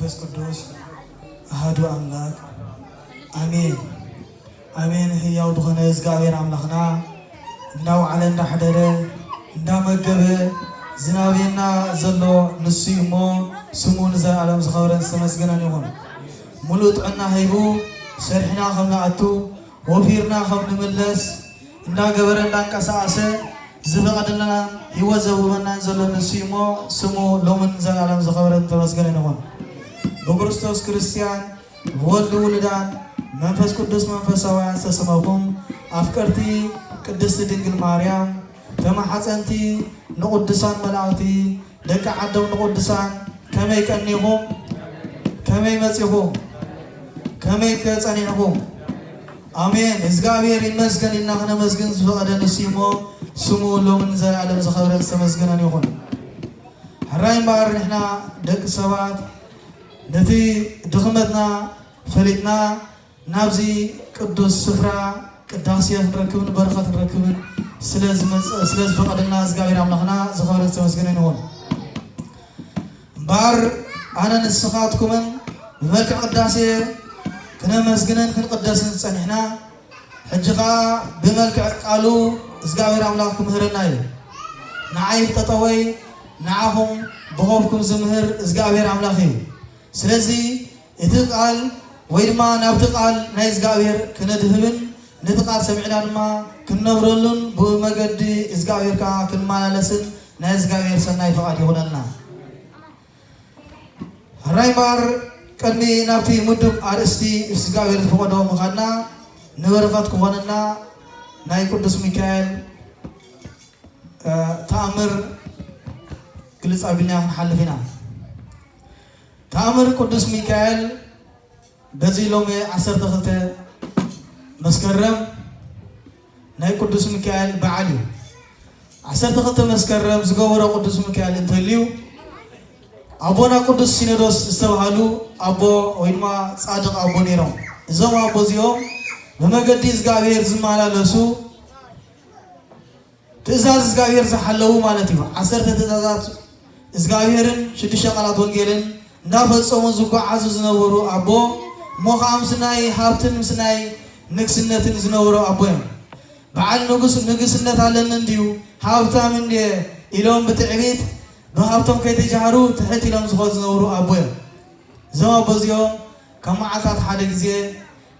መንፈስ ቅዱስ ኣሃዱ ኣምላክ ኣሜን። ኣሜን። ህያው ዝኾነ እግዚኣብሔር ኣምላኽና እንዳውዓለ እንዳሕደረ እንዳመገበ ዝናብየና ዘሎ ንሱ እዩ እሞ ስሙ ንዘለኣለም ዝኸበረን ዝተመስገነን ይኹን። ሙሉእ ጥዕና ሂቡ ሰሪሕና ከም ንኣቱ ወፊርና ከም ንምለስ እንዳገበረ እንዳንቀሳቐሰ ዝፈቐደልናን ህይወት ዘውህበናን ዘሎ ንሱ እዩ እሞ ስሙ ሎምን ዘለኣለም ዝኸበረን ዝተመስገነን ይኹን። ብክርስቶስ ክርስቲያን ብወልድ ውሉዳን መንፈስ ቅዱስ መንፈሳውያን ዝተሰመኹም ኣፍቀርቲ ቅድስቲ ድንግል ማርያም ተማሓፀንቲ ንቅዱሳን መላእኽቲ ደቂ ዓዶም ንቅዱሳን ከመይ ቀኒኹም? ከመይ መፂኹም? ከመይ ከ ፀኒሕኩም? ኣሜን። እግዚኣብሔር ይመስገን ኢልና ክነመስግን ዝፈቐደ ንሱ እሞ ስሙ ሎምን ዘላለም ዝኸበረን ዝተመስገነን ይኹን። ሕራይ እምበኣር ንሕና ደቂ ሰባት ነቲ ድኽመትና ፈሊጥና ናብዚ ቅዱስ ስፍራ ቅዳሴ ክንረክብን በረኸት ክንረክብን ስለ ዝመጸ-፣ ስለ ዝፈቐደልና እግዚኣብሔር ኣምላኽና ዝኸበረ ዝተመስገነ ይኹን። እምበኣር ኣነ ንስኻትኩምን ብመልክዕ ቅዳሴ ክነመስግንን ክንቅደስን ዝጸኒሕና፣ ሕጂ ኸኣ ብመልክዕ ቃሉ እግዚኣብሔር ኣምላኽ ክምህረና እዩ። ንዓይ ብጠጠወይ ንዓኹም ብኾፍኩም ዝምህር እግዚኣብሔር ኣምላኽ እዩ። ስለዚ እቲ ቃል ወይ ድማ ናብቲ ቃል ናይ እግዚኣብሔር ክነድህብን ነቲ ቃል ሰሚዕና ድማ ክንነብረሉን ብመገዲ እግዚኣብሔር ከዓ ክንመላለስን ናይ እግዚኣብሔር ሰናይ ፍቓድ ይኹነልና። ሕራይ እምበኣር ቅድሚ ናብቲ ምዱብ ኣርእስቲ እግዚኣብሔር ዝፈቐዶ ምዃንና ንበረኸት ክኾነና ናይ ቅዱስ ሚካኤል፣ እ፣ ተኣምር ግልጽ ኣቢልና ክንሓልፍ ኢና። ተኣምር ቅዱስ ሚካኤል በዚ ሎሚ ዓሰርተ ክልተ መስከረም ናይ ቅዱስ ሚካኤል በዓል እዩ። ዓሰርተ ክልተ መስከረም ዝገበሮ ቅዱስ ሚካኤል እንተልዩ ኣቦና ቅዱስ ሲኖዶስ ዝተባሃሉ ኣቦ ወይ ድማ ጻድቕ ኣቦ ነይሮም። እዞም ኣቦ እዚኦም ብመገዲ እግዚኣብሔር ዝመላለሱ ትእዛዝ እግዚኣብሔር ዝሓለዉ ማለት እዩ። ዓሰርተ ትእዛዛት እግዚኣብሔርን ሽዱሽተ ቃላት ወንጌልን እንዳፈጸሙ ዝጓዓዙ ዝነበሩ ኣቦ እሞ ከዓ ምስ ናይ ሃብትን ምስ ናይ ንግስነትን ዝነበሩ ኣቦ እዮም። በዓል ንጉስ ንግስነት ኣለኒ እንድዩ ሃብታም እንድየ ኢሎም ብትዕቢት ብሃብቶም ከይተጃህሩ ትሕት ኢሎም ዝኾኑ ዝነበሩ ኣቦ እዮም። እዞም ኣቦ እዚኦም ካብ መዓልታት ሓደ ግዜ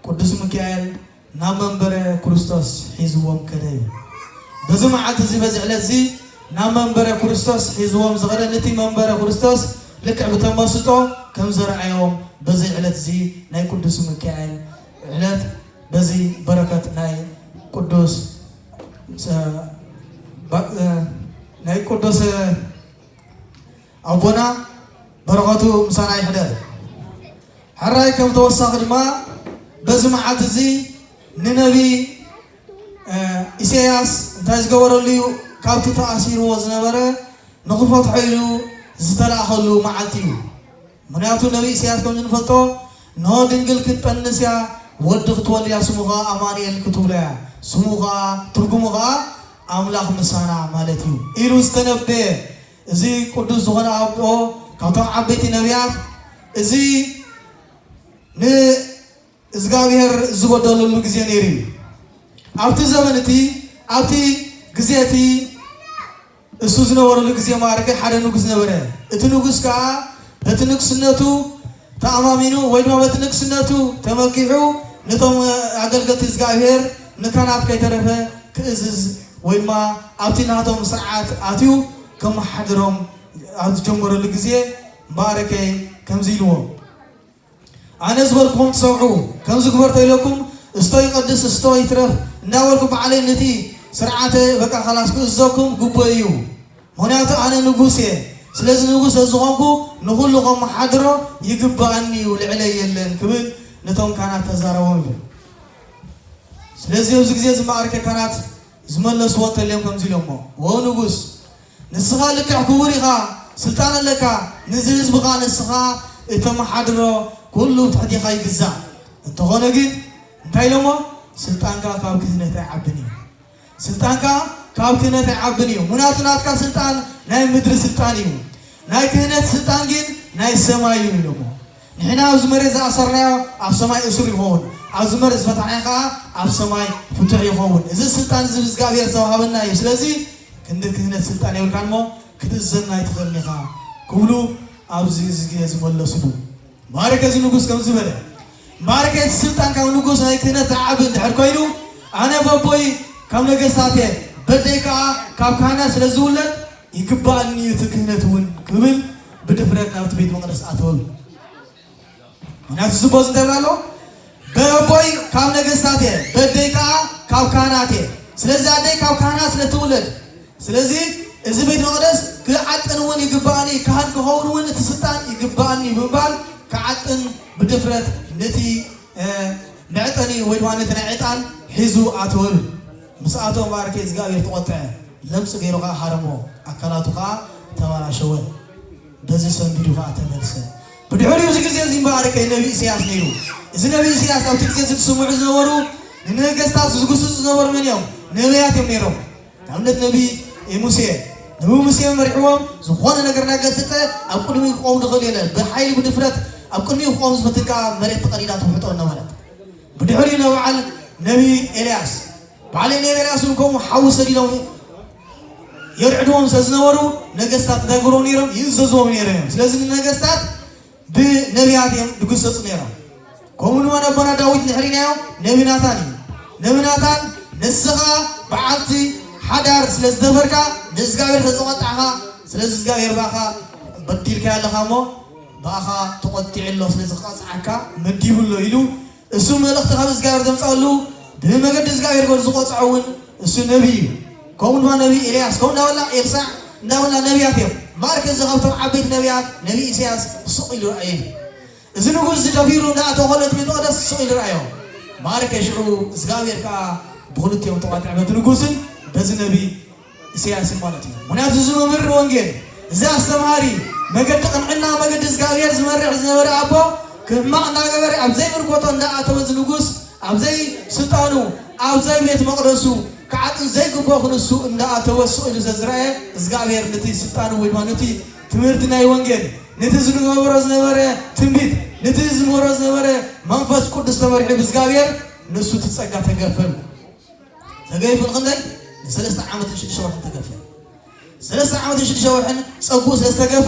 ቅዱስ ሚካኤል ናብ መንበረ ክርስቶስ ሒዝዎም ከደ እዩ። በዚ መዓልቲ እዚ በዚ ዕለት እዚ ናብ መንበረ ክርስቶስ ሒዝዎም ዝኸደ ነቲ መንበረ ክርስቶስ ልክዕ ብተመስጦ ከም ዘርኣዮም በዚ ዕለት እዚ ናይ ቅዱስ ሚካኤል ዕለት በዚ በረከት ናይ ቅዱስ፣ እ፣ ባ-፣ እ፣ ናይ ቅዱስ ኣቦና በረኸቱ ምሳና ይሕደር። ሕራይ ከም ተወሳኺ ድማ በዚ መዓልቲ እዚ ንነቢ፣ እ፣ ኢሳያስ እንታይ ዝገበረሉ እዩ? ካብቲ ተኣሲርዎ ዝነበረ ንኽፈትሖ ኢሉ ዝተላእኸሉ መዓልቲ እዩ። ምኽንያቱ ነቢ ኢሳያስ ከም ዝንፈልጦ እንሆ ድንግል ክትጠንስ እያ፣ ወዲ ክትወልድ እያ፣ ስሙ ኸዓ ኣማኑኤል ክትብሎ እያ፣ ስሙ ኸዓ ትርጉሙ ኸዓ ኣምላኽ ምሳና ማለት እዩ ኢሉ ዝተነበየ እዚ ቅዱስ ዝኾነ ኣቦ ካብቶም ዓበይቲ ነቢያት እዚ ንእግዚኣብሔር ዝበደለሉ ግዜ ነይሩ እዩ። ኣብቲ ዘመን እቲ ኣብቲ ግዜ እቲ እሱ ዝነበረሉ ግዜ ማዕረገ ሓደ ንጉስ ነበረ። እቲ ንጉስ ከዓ በቲ ንግስነቱ ተኣማሚኑ ወይ ድማ በቲ ንግስነቱ ተመኪሑ ነቶም ኣገልገልቲ እግዚኣብሔር ንካህናት ከይተረፈ ክእዝዝ ወይ ድማ ኣብቲ ናቶም ስርዓት ኣትዩ ከመሓድሮም ኣብ ዝጀመረሉ ግዜ እምበኣርከይ ከምዚ ኢልዎም፣ ኣነ ዝበልኩኹም ትሰምዑ፣ ከምዚ ግበር ተኢለኩም፣ እስቶ ይቐድስ፣ እስቶ ይትረፍ እንዳበልኩም ባዕለይ ነቲ ስርዓተ በቃ ኻላስ ክእዘኩም ግቡእ እዩ። ምኽንያቱ ኣነ ንጉስ እየ። ስለዚ ንጉስ ስለዝኾንኩ ንኹሉ ከመሓድሮ ይግብኣኒ እዩ፣ ልዕለይ የለን ክብል ነቶም ካህናት ተዛረቦም ይብል። ስለዚ ኣብዚ ግዜ እዚ መዓርከ ካህናት ዝመለስዎ እንተልዮም ከምዚ ኢሎሞ፣ ወ ንጉስ፣ ንስኻ ልክዕ ክቡር ኢኻ፣ ስልጣን ኣለካ፣ ንዚ ህዝቢ ኸዓ ንስኻ እተመሓድሮ ኩሉ ብትሕቴኻ ይግዛእ። እንተኾነ ግን እንታይ ኢሎሞ? ስልጣንካ ካብ ክህነት ኣይዓብን እዩ። ስልጣንካ ካብ ክህነት ኣይዓብን እዩ። ምኽንያቱ ናትካ ስልጣን ናይ ምድሪ ስልጣን እዩ፣ ናይ ክህነት ስልጣን ግን ናይ ሰማይ እዩ ኢሎሞ። ንሕና ኣብዚ መሬት ዝኣሰርናዮ ኣብ ሰማይ እሱር ይኸውን፣ ኣብዚ መሬት ዝፈታሕናዮ ከዓ ኣብ ሰማይ ፍቱሕ ይኸውን። እዚ ስልጣን እዚ እግዚኣብሔር ዝተዋሃበና እዩ። ስለዚ ክንዲ ክህነት ስልጣን የብልካን እሞ ክትእዘዝና ኣይትኽእልን ኢኻ ክብሉ ኣብዚ እዚ ግዜ ዝመለስሉ። እምበኣርከ እዚ ንጉስ ከምዚ በለ፣ እምበኣርከ እቲ ስልጣን ካብ ንጉስ ናይ ክህነት ዝዓቢ እንድሕር ኮይኑ ኣነ በቦይ ካብ ነገስታት እየ፣ በደይ ከዓ ካብ ካህናት ስለ ዝውለድ ይግባኣኒ እዩ እቲ ክህነት እውን ክብል ብድፍረት ናብቲ ቤት መቕደስ ኣተወ። ምክንያቱ ዝቦ ዝንተብላ ኣሎ በቦይ ካብ ነገስታት እየ፣ በደይ ከዓ ካብ ካህናት እየ። ስለዚ ኣደይ ካብ ካህናት ስለ ትውለድ ስለዚ እዚ ቤት መቕደስ ክዓጥን እውን ይግባኣኒ፣ ካህን ክኸውን እውን እቲ ስልጣን ይግባኣኒ ብምባል ክዓጥን ብድፍረት ነቲ መዕጠኒ ወይ ድማ ነቲ ናይ ዕጣን ሒዙ ኣተወ። ምስ ኣተወ እምበኣርከ እግዚኣብሔር ተቖጥዐ፣ ለምጽ ገይሩ ኸዓ ሃረሞ፣ ኣካላቱ ኸዓ ተበላሸወ። በዚ ሰንቢዱ ኸዓ ተመልሰ። ብድሕሪኡ እዚ ግዜ እዚ እምበኣርከ ነቢ ኢሳያስ ነይሩ። እዚ ነቢ ኢሳያስ ኣብቲ ግዜ እዚ ዝስምዑ ዝነበሩ ንነገስታት ዝግስጹ ዝነበሩ መን እዮም? ነቢያት እዮም ነይሮም። ንኣብነት ነቢ ሙሴ፣ ነቢ ሙሴ መሪሕዎም ዝኾነ ነገር እናገሰጸ ኣብ ቅድሚኡ ክቆም ዝኽእል የለን። ብሓይሊ ብድፍረት ኣብ ቅድሚኡ ክቆም ዝፈትን ከዓ መሬት ተቐዲዳ ትውሕጦ እናበለት። ብድሕሪኡ ንበዓል ነቢ ኤልያስ፣ በዓል ነቢ ኤልያስ እውን ከምኡ ሓዊ ሰዲዶም የርዕድዎም ስለ ዝነበሩ ነገስታት እንታይ ክብሎም ነይሮም? ይእዘዝዎም ነይሮም እዮም። ስለዚ ንነገስታት ብነቢያት እዮም ዝግሰጹ ነይሮም። ከምኡ ድማ ነቦና ዳዊት ንሕሪናዮ ነቢ ናታን እዩ። ነቢ ናታን ንስኻ በዓልቲ ሓዳር ስለ ዝደፈርካ ንእግዚኣብሔር ስለ ዝቐጣዕኻ፣ ስለዚ እግዚኣብሔር ብኣኻ በዲልካ ኣለኻ እሞ ብኣኻ ተቖጢዑ ኣሎ፣ ስለ ዝቐጽዓካ መዲቡ ኣሎ ኢሉ እሱ መልእኽቲ ካብ እግዚኣብሔር ዘምጻሉ ብመገዲ እግዚኣብሔር ገሉ ዝቆጽዖ እውን እሱ ነቢ እዩ። ከምኡ ድማ ነቢ ኤልያስ ከምኡ እንዳበላ ኤልሳዕ እንዳበላ ነቢያት እዮም። ማርክ እዚ ካብቶም ዓበይቲ ነቢያት ነቢ ኢሳያስ ስቕ ኢሉ ረኣየ። እዚ ንጉስ እዚ ደፊሩ እንዳኣተወ ከሎ እቲ ቤት መቕደስ ስቕ ኢሉ ረኣዮ። ማርክ ሽዑ እግዚኣብሔር ከዓ ብክልቲኦም ተቋጥዐ በቲ ንጉስን በዚ ነቢ ኢሳያስን ማለት እዩ። ምክንያቱ እዚ መምህር ወንጌል፣ እዚ ኣስተምሃሪ፣ መገዲ ቅንዕና መገዲ እግዚኣብሔር ዝመርሕ ዝነበረ ኣቦ ክማቕ እንዳገበረ ኣብ ዘይምልኮቶ እንዳኣተወ እዚ ንጉስ ኣብ ዘይስልጣኑ ኣብ ዘይቤት መቕደሱ ክዓጥን ዘይግቦ ክንሱ እንዳኣተወ ስቕ ኢሉ ዘዝረኣየ እግዚኣብሔር ነቲ ስልጣኑ ወይ ድማ ነቲ ትምህርቲ ናይ ወንጌል ነቲ ዝገበሮ ዝነበረ ትንቢት ነቲ ዝመሮ ዝነበረ መንፈስ ቅዱስ ተመሪሑ ብእግዚኣብሔር ንሱ እቲ ጸጋ ተገፈሉ። ተገይፉ ንኽንደይ ንሰለስተ ዓመትን ሽዱሽተ ወርሕን ተገፈ። ሰለስተ ዓመትን ሽዱሽተ ወርሕን ጸጉኡ ስለ ዝተገፈ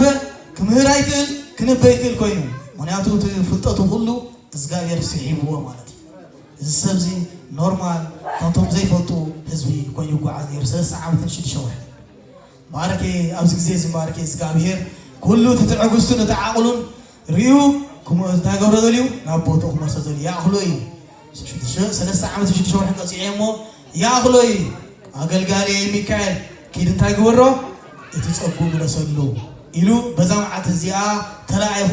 ክምህር ኣይክእል ክንበ ይክእል ኮይኑ ምክንያቱ እቲ ፍልጠቱ ኩሉ እግዚኣብሔር ስሒብዎ ማለት እዩ። እዚ ሰብ እዚ ኖርማል ካብቶም ዘይፈልጡ ህዝቢ ኮይኑ ይጓዓዝ ነይሩ ሰለስተ ዓመትን ሽዱሽተ ወርሕን። ባርኬ ኣብዚ ግዜ እዚ ባርኬ እግዚኣብሔር ኩሉ እቲ ትዕግስቱን እቲ ዓቕሉን ርእዩ ክሞ እንታይ ገብሮ ዘልዩ ናብ ቦትኡ ክመልሶ ዘልዩ ይኣኽሎ እዩ። ሰለስተ ዓመት ሽዱሽተ ወርሒ ቀፂዐ እሞ ይኣኽሎ እዩ። ኣገልጋሊ ሚካኤል ኪድ እንታይ ግበሮ እቲ ፀጉ ምለሰሉ ኢሉ በዛ መዓልቲ እዚኣ ተላኢኹ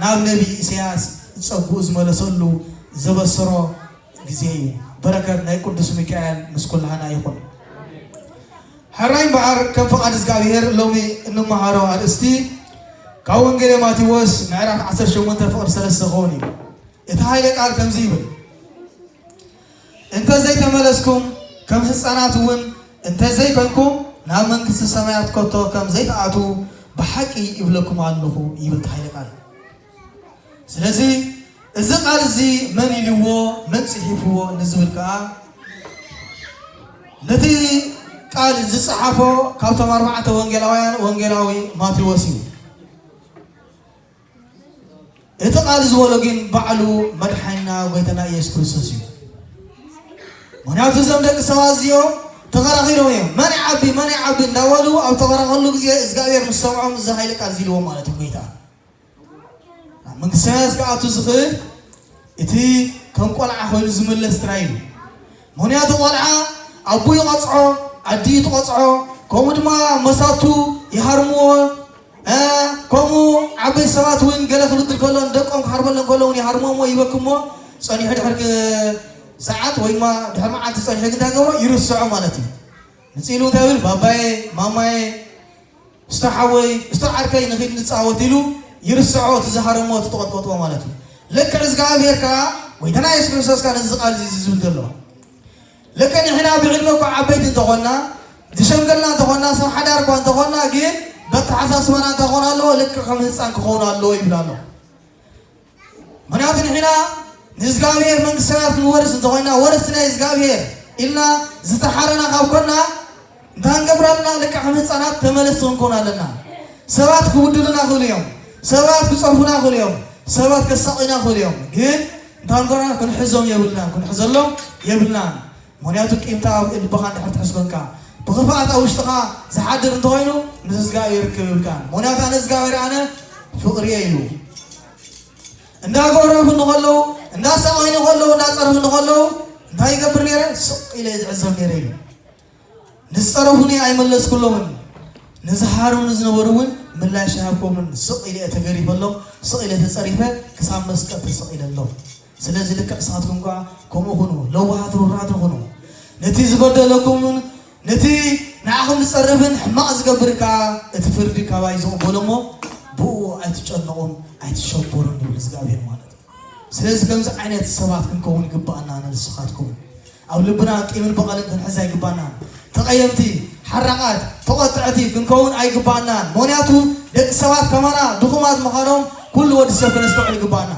ናብ ነቢ ኢሳያስ ፀጉኡ ዝመለሰሉ ዘበሰሮ ግዜ እዩ። በረከት ናይ ቅዱስ ሚካኤል ምስ ኩላህና ይኹን። ሕራይ እምበኣር ከም ፍቓድ እግዚኣብሔር ሎሚ እንመሃሮ ኣርእስቲ ካብ ወንጌል ማቴዎስ ምዕራፍ ዓሰርተ ሸሞንተ ፍቕዲ ሰለስተ ክኸውን እዩ። እቲ ኃይለ ቃል ከምዚ ይብል፣ እንተ ዘይተመለስኩም ከም ህፃናት እውን እንተ ዘይኮንኩም ናብ መንግስቲ ሰማያት ከቶ ከም ዘይትኣትዉ ብሓቂ ይብለኩም ኣለኹ ይብል እቲ ኃይለ ቃል። ስለዚ እዚ ቃል እዚ መን ኢልዎ መን ጽሒፍዎ ንዝብል ከኣ ነቲ ቃል ዝጸሓፎ ካብቶም ኣርባዕተ ወንጌላውያን ወንጌላዊ ማቴዎስ እዩ። እቲ ቃል ዝበሎ ግን ባዕሉ መድሓኒና ጎይታና ኢየሱስ ክርስቶስ እዩ። ምክንያቱ እዞም ደቂ ሰባት እዚኦም ተኸራኺሮም እዮም። መን ይዓቢ መን ይዓቢ እንዳበሉ ኣብ ተኸራኸሉ ግዜ እግዚኣብሔር ምስ ሰምዖም እዚ ኃይለ ቃል እዚ ኢልዎም ማለት እዩ ጎይታ። ኣብ መንግስቲ ሰማያት ክኣቱ ዝኽእል እቲ ከም ቆልዓ ኮይኑ ዝምለስ ጥራይ እዩ። ምክንያቱ ቆልዓ ኣቡ ይቐፅዖ፣ ኣዲ ትቐፅዖ፣ ከምኡ ድማ መሳቱ ይሃርምዎ። ከምኡ ዓበይቲ ሰባት እውን ገለ ክብድል ከሎ ንደቆም ክሃርመሎም ከሎ እውን ይሃርምዎ ይበክሞ። ፀኒሑ ድሕሪ ሰዓት ወይ ድማ ድሕሪ መዓልቲ ፀኒሑ ግን እንታይ ገብሮ ይርስዖ ማለት እዩ። ንፅኢሉ እንታይ ይብል ባባየ ማማየ እስቶ ሓወይ እስቶ ዓርከይ ንኺድ ንፃወት ኢሉ ይርስዖ እቲ ዝሃረሞ እቲ ተቐጥቀጥዎ ማለት እዩ። ልክዕ እግዚኣብሔር ከዓ ጎይታና የሱስ ክርስቶስ ከዓ ነዚ ቃል እዚ ዝብል ዘሎ ልክዕ ንሕና ብዕድመ እኳ ዓበይቲ እንተኾንና ዝሸምገልና እንተኾንና ሰብ ሓዳር እኳ እንተኾንና ግን በተሓሳስባና እንታይ ክኾን ኣለዎ ልክዕ ከም ህፃን ክኸውን ኣለዎ ይብል ኣሎ። ምኽንያቱ ንሕና ንእግዚኣብሔር መንግስቲ ሰማያት ክንወርስ እንተኾይና፣ ወረስቲ ናይ እግዚኣብሔር ኢልና ዝተሓረና ካብ ኮና፣ እንታይ ክንገብር ኣለና? ልክዕ ከም ህፃናት ተመለስቲ ክንኮን ኣለና። ሰባት ክውድሉና ይኽእሉ እዮም። ሰባት ክፀርፉና ይኽእሉ እዮም። ሰባት ከሳቑና ይኽእሉ እዮም። ግን እንታይ ክንኮና? ክንሕዞም የብልናን። ክንሕዘሎም የብልናን። ምኽንያቱ ቂምታ ኣብ ልብኻ እንድሕር ትሕዝ ኮንካ፣ ብኽፍኣት ኣብ ውሽጥኻ ዝሓድር እንተኾይኑ፣ ምስ እግዚኣብሔር ርክብ የብልካን። ምኽንያቱ ኣነ እግዚኣብሔር ኣነ ፍቕሪ እየ ኢሉ። እንዳገረፉኒ ከለዉ፣ እንዳሳቐዩኒ ከለዉ፣ እንዳጸረፉኒ ከለዉ እንታይ ይገብር ነይረ? ስቕ ኢለ እየ ዝዕዘብ ነይረ ኢሉ። ንዝጸረፉኒ ኣይመለስኩሎምን፣ ንዝሃሩኒ ዝነበሩ እውን ምላሽ ኣይሃብኩምን። ስቕ ኢለ እየ ተገሪፈሎም፣ ስቕ ኢለ ተጸሪፈ፣ ክሳብ መስቀል ተሰቒለሎም። ስለዚ ልክዕ ንስኻትኩም ከኣ ከምኡ ኩኑ፣ ለዋሃት ርሩሃት ኩኑ። ነቲ ዝበደለኩምን ነቲ ንዓኹም ዝጸርፍን ሕማቕ ዝገብር ከኣ እቲ ፍርዲ ካባይ ዝቕበሎ እሞ ብኡ ኣይትጨነቑን ኣይትሸበሩን ይብል እግዚኣብሔር ማለት እዩ። ስለዚ ከምዚ ዓይነት ሰባት ክንከውን ይግባኣና። ንስኻትኩም ኣብ ልብና ቂምን በቐልን ክንሕዝ ኣይግባኣናን። ተቐየምቲ፣ ሓራቓት፣ ተቖጥዕቲ ክንከውን ኣይግባኣናን። ምኽንያቱ ደቂ ሰባት ከማና ድኹማት ምዃኖም ኩሉ ወዲ ሰብ ከነስተውዕል ይግባኣና።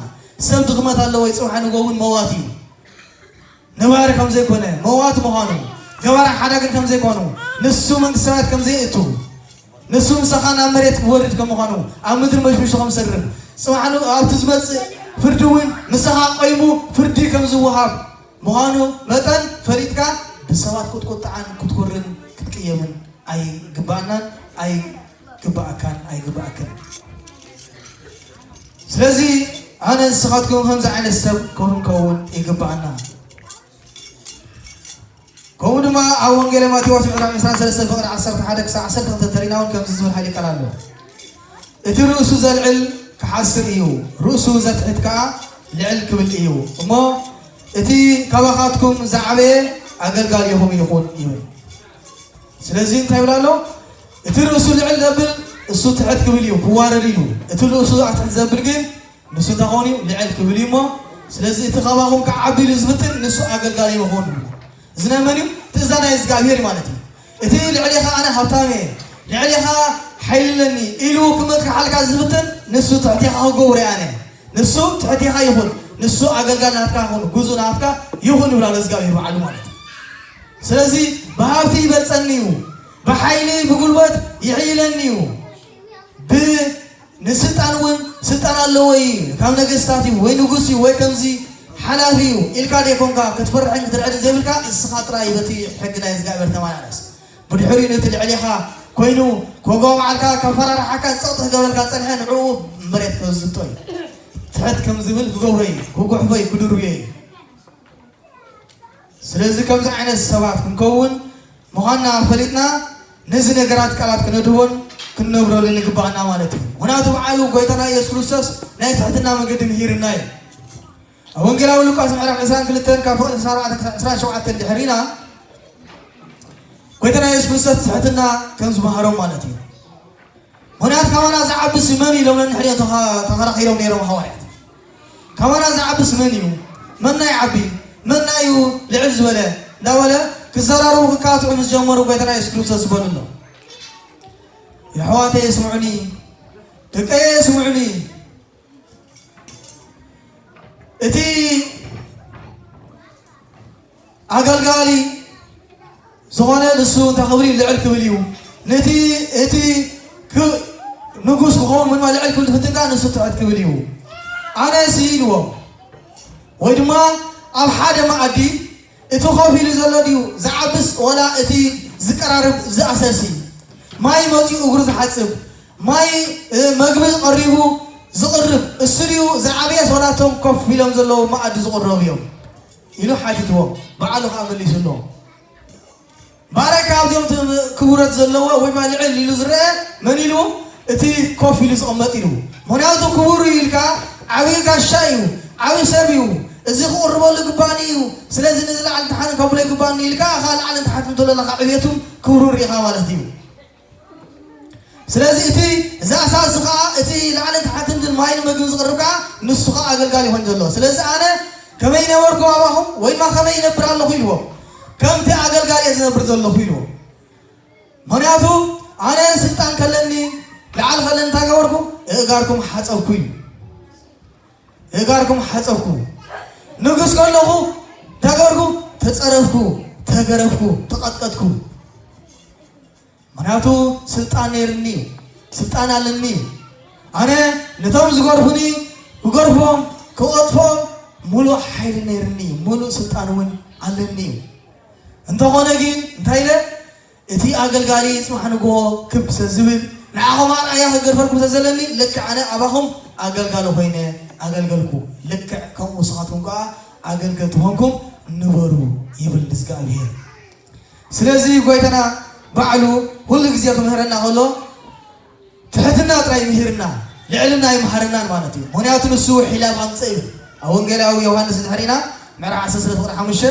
ሰብ ድኽመት ኣለዎ፣ ይጽብሓ ንጎ እውን መዋት እዩ። ነባሪ ከም ዘይኮነ መዋት ምዃኑ፣ ገባሪ ሓዳግን ከም ዘይኮኑ፣ ንሱ መንግስቲ ሰማያት ከም ዘይእቱ፣ ንሱ ምሳኻ ናብ መሬት ክወርድ ከም ምዃኑ፣ ኣብ ምድሪ መሽሚሹ ከም ዝሰርፍ፣ ጽባሕ ን-፣ ኣብቲ ዝመጽእ ፍርዲ እውን ምሳኻ ቆይሙ ፍርዲ ከም ዝወሃብ ምዃኑ መጠን ፈሊጥካ ብሰባት ክትቁጣዓን ክትኩርን ክትቅየምን ኣይግባኣናን ኣይግባኣካን ኣይግባኣክን። ስለዚ ኣነ ንስኻትኩም ከምዚ ዓይነት ሰብ ክንከውን ይግባኣና። ከምኡ ድማ ኣብ ወንጌል ማቴዎስ ምዕራፍ ዕስራን ሰለስተን ፍቕዲ ዓሰርተ ሓደ ክሳብ ዓሰርተ ክልተ እንተሪእና እውን ከምዚ ዝብል ሓይሊ ቃል ኣሎ። እቲ ርእሱ ዘልዕል ክሓስር እዩ፣ ርእሱ ዘትሕት ከኣ ልዕል ክብል እዩ። እሞ እቲ ካባኻትኩም ዝዓበየ ኣገልጋሊኹም ይኹን ይብል። ስለዚ እንታይ ይብል ኣሎ? እቲ ርእሱ ልዕል ዘብል እሱ ትሕት ክብል እዩ፣ ክዋረድ እዩ። እቲ ርእሱ ኣትሕት ዘብል ግን ንሱ እንታይ ክኸውን እዩ? ልዕል ክብል እዩ እሞ፣ ስለዚ እቲ ካባኹም ክዓቢ ኢሉ ዝፍትን ንሱ ኣገልጋሊ ይኸውን። እዚ ናይ መን እዩ? ትእዛዝ ናይ እግዚኣብሔር ማለት እዩ። እቲ ልዕሌኻ ኣነ ሃብታም እየ፣ ልዕሌኻ ሓይሊ ኣለኒ ኢሉ ክመክሓልካ ዝፍትን ንሱ ትሕቴኻ ክገብሮ እየ ኣነ። ንሱ ትሕቴኻ ይኹን፣ ንሱ ኣገልጋሊ ናትካ ይኹን፣ ግዙእ ናትካ ይኹን ይብላ ለእግዚኣብሔር በዓሉ ማለት እዩ። ስለዚ ብሃብቲ ይበልጸኒ እዩ፣ ብሓይሊ ብጉልበት ይሕይለኒ እዩ፣ ብ-፣ ንስልጣን እውን ስልጣን ኣለዎ እዩ፣ ካብ ነገስታት እዩ ወይ ንጉስ እዩ ወይ ከምዚ ሓላፊ እዩ ኢልካ ደይኮንካ ክትፈርሕን ክትርዕድን ዘይብልካ ንስኻ ጥራይ በቲ ሕጊ ናይ እግዚኣብሔር ተመላለስ። ብድሕሪኡ ነቲ ልዕሌኻ ኮይኑ ኮጎ በዓልካ ከፈራርሓካ ጸቕጢ ክገብረልካ ጸንሐ ንዕኡ መሬት ከዝብጦ እዩ። ትሕት ከም ዝብል ክገብሮ እዩ፣ ክጉሕፎ እዩ፣ ክድርብዮ እዩ። ስለዚ ከምዚ ዓይነት ሰባት ክንከውን ምዃንና ፈሊጥና ነዚ ነገራት ቃላት ክነድህቦን ክንነብረሉን ይግባኣና ማለት እዩ። ምኽንያቱ በዓሉ ጎይታና ኢየሱስ ክርስቶስ ናይ ትሕትና መገዲ ምሂርና እዩ። ኣብ ወንጌላዊ ሉቃስ ምዕራፍ ዕስራን ክልተን ካብ ፍቕዲ ዕስራን ኣርባዕተን ክሳብ ዕስራን ሸውዓተን ድሕሪና ጎይታና ኢየሱስ ክርስቶስ ትሕትና ከም ዝመሃሮም ማለት እዩ። ምኽንያቱ ካባና ዝዓብስ መን እዩ ኢሎም ነንሕድኦም ተኸ-፣ ተኸራኺሮም ነይሮም ሃዋርያት። ካባና ዝዓብስ መን እዩ? መና ይዓቢ? መና እዩ ልዕል ዝበለ? እንዳበለ ክዘራረቡ ክካትዑ ምስ ጀመሩ ጎይታና የሱስ ክርስቶስ ዝበሉ ኣሎ፣ የሕዋተየ ስምዑኒ፣ ደቀየ ስምዑኒ፣ እቲ ኣገልጋሊ ዝኾነ ንሱ እንታይ ክብል እዩ? ልዕል ክብል እዩ። ነቲ እቲ ክ-፣ ንጉስ ክኸውን ምንማ ልዕል ክብል ዝፍትን ከኣ ንሱ ትሕት ክብል እዩ። ኣነሲ ኢልዎም። ወይ ድማ ኣብ ሓደ መኣዲ እቲ ኮፍ ኢሉ ዘሎ ድዩ ዝዓብስ ወላ እቲ ዝቀራርብ ዝኣሰሲ? ማይ መጺኡ እግሩ ዝሓጽብ፣ ማይ፣ እ፣ መግቢ ቀሪቡ ዝቕርብ እሱ ድዩ ዝዓበየስ ወላ እቶም ኮፍ ኢሎም ዘለዉ መኣዲ ዝቕረቡ እዮም? ኢሉ ሓቲትዎም። በዓሉ ኸኣ መሊሱሎም። ባረካ ኣብዚኦም ት-፣ ክቡረት ዘለዎ ወይ ድማ ልዕል ኢሉ ዝረአ መን ኢሉ? እቲ ኮፍ ኢሉ ዝቕመጥ ኢሉ። ምኽንያቱ ክቡር እዩ ኢልካ ዓብዪ ጋሻ እዩ፣ ዓብዪ ሰብ እዩ፣ እዚ ክቕርበሉ ግባኒ እዩ፣ ስለዚ ንዚ ላዕሊ ተሓትን ከብሎ ይግባኒ ኢልካ እኻ ላዕልን ተሓትን ዘለኻ ዕብየቱን ክብሩን ርኢኻ ማለት እዩ። ስለዚ እቲ ዘእሳሲ ኸኣ እቲ ላዕልን ታሕትን ድን ማይን መግብን ዝቕርብ ከኣ ንሱ ኸኣ ኣገልጋሊ ይኾን ዘሎ። ስለዚ ኣነ ከመይ ነበርኩ ኣባኹም ወይ ድማ ከመይ ይነብር ኣለኹ ኢልዎም። ከምቲ ኣገልጋሊ እየ ዝነብር ዘለኹ ኢልዎም። ምኽንያቱ ኣነ ስልጣን ከለኒ ላዕሊ ከለኒ እንታይ ገበርኩ? እእጋርኩም ሓጸብኩ ኢሉ። እጋርኩም ሓጸብኩ። ንጉስ ከለኹ እንታይ ገበርኩ? ተጸረፍኩ፣ ተገረፍኩ፣ ተቐጥቀጥኩ። ምኽንያቱ ስልጣን ነይርኒ፣ ስልጣን ኣለኒ። ኣነ ነቶም ዝገርፉኒ ክገርፎም፣ ክቐጥፎም ሙሉእ ሓይሊ ነይርኒ፣ ሙሉእ ስልጣን እውን ኣለኒ እዩ። እንተኾነ ግን እንታይ ኢለ? እቲ ኣገልጋሊ ጽባሕ ንግሆ ክብ ስለ ዝብል ንዓኹም ኣርኣያ ክገርፈልኩም ስለ ዘለኒ ልክዕ ኣነ ኣባኹም ኣገልጋሊ ኮይነ ኣገልገልኩ። ልክዕ ከምኡ ንስኻትኩም ከኣ ኣገልገልቲ ኮንኩም ንበሩ ይብል እግዚኣብሔር። ስለዚ ጎይታና ባዕሉ ኩሉ ግዜ ክምህረና ከሎ ትሕትና ጥራይ ይምህርና፣ ልዕልና ኣይምሃረናን ማለት እዩ። ምኽንያቱ ንሱ ሒላብ ኣምፀ ይብል ኣብ ወንጌላዊ ዮሃንስ እንድሕር ኢና ምዕራፍ ዓሰርተ ሰለስተ ቁፅሪ ሓሙሽተ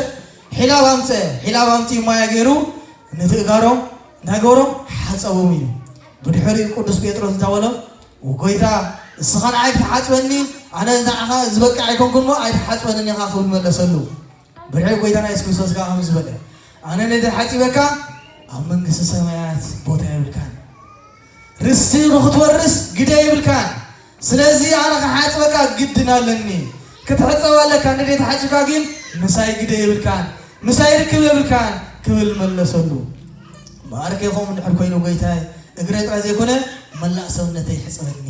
ሒላብ ኣምፀ፣ ሒላብ ኣምፂኡ ማያ ገይሩ ነቲ እጋሮም እንታይ ገበሮም ሓፀቦም እዩ። ብድሕሪኡ ቅዱስ ጴጥሮስ እንታይ በሎ? ጎይታ እስኻ ንዓይ ክትሓፅበኒ ኣነ ንዓኻ ዝበቅዕ ኣይኮንኩን እሞ ኣይትሓፅበንን ኢኻ ክብል መለሰሉ። ብድሕሪ ጎይታና የሱስ ክርስቶስ ከኣ ከምዚ በለ፣ ኣነ ነቲ ሓጺበካ ኣብ መንግስቲ ሰማያት ቦታ የብልካን፣ ርስቲ ንኽትወርስ ግደ የብልካን። ስለዚ ኣነ ክሓጽበካ ግድን ኣለኒ። ክትሕጸብ ኣለካ፣ እንድሕር ተሓጺብካ ግን ምሳይ ግደ የብልካን፣ ምሳይ ርክብ የብልካን ክብል መለሰሉ። ማዕረከ ከምኡ እንድሕር ኮይኑ ጎይታይ እግረ ጥራይ ዘይኮነ መላእ ሰብነተይ ሕጸበኒ።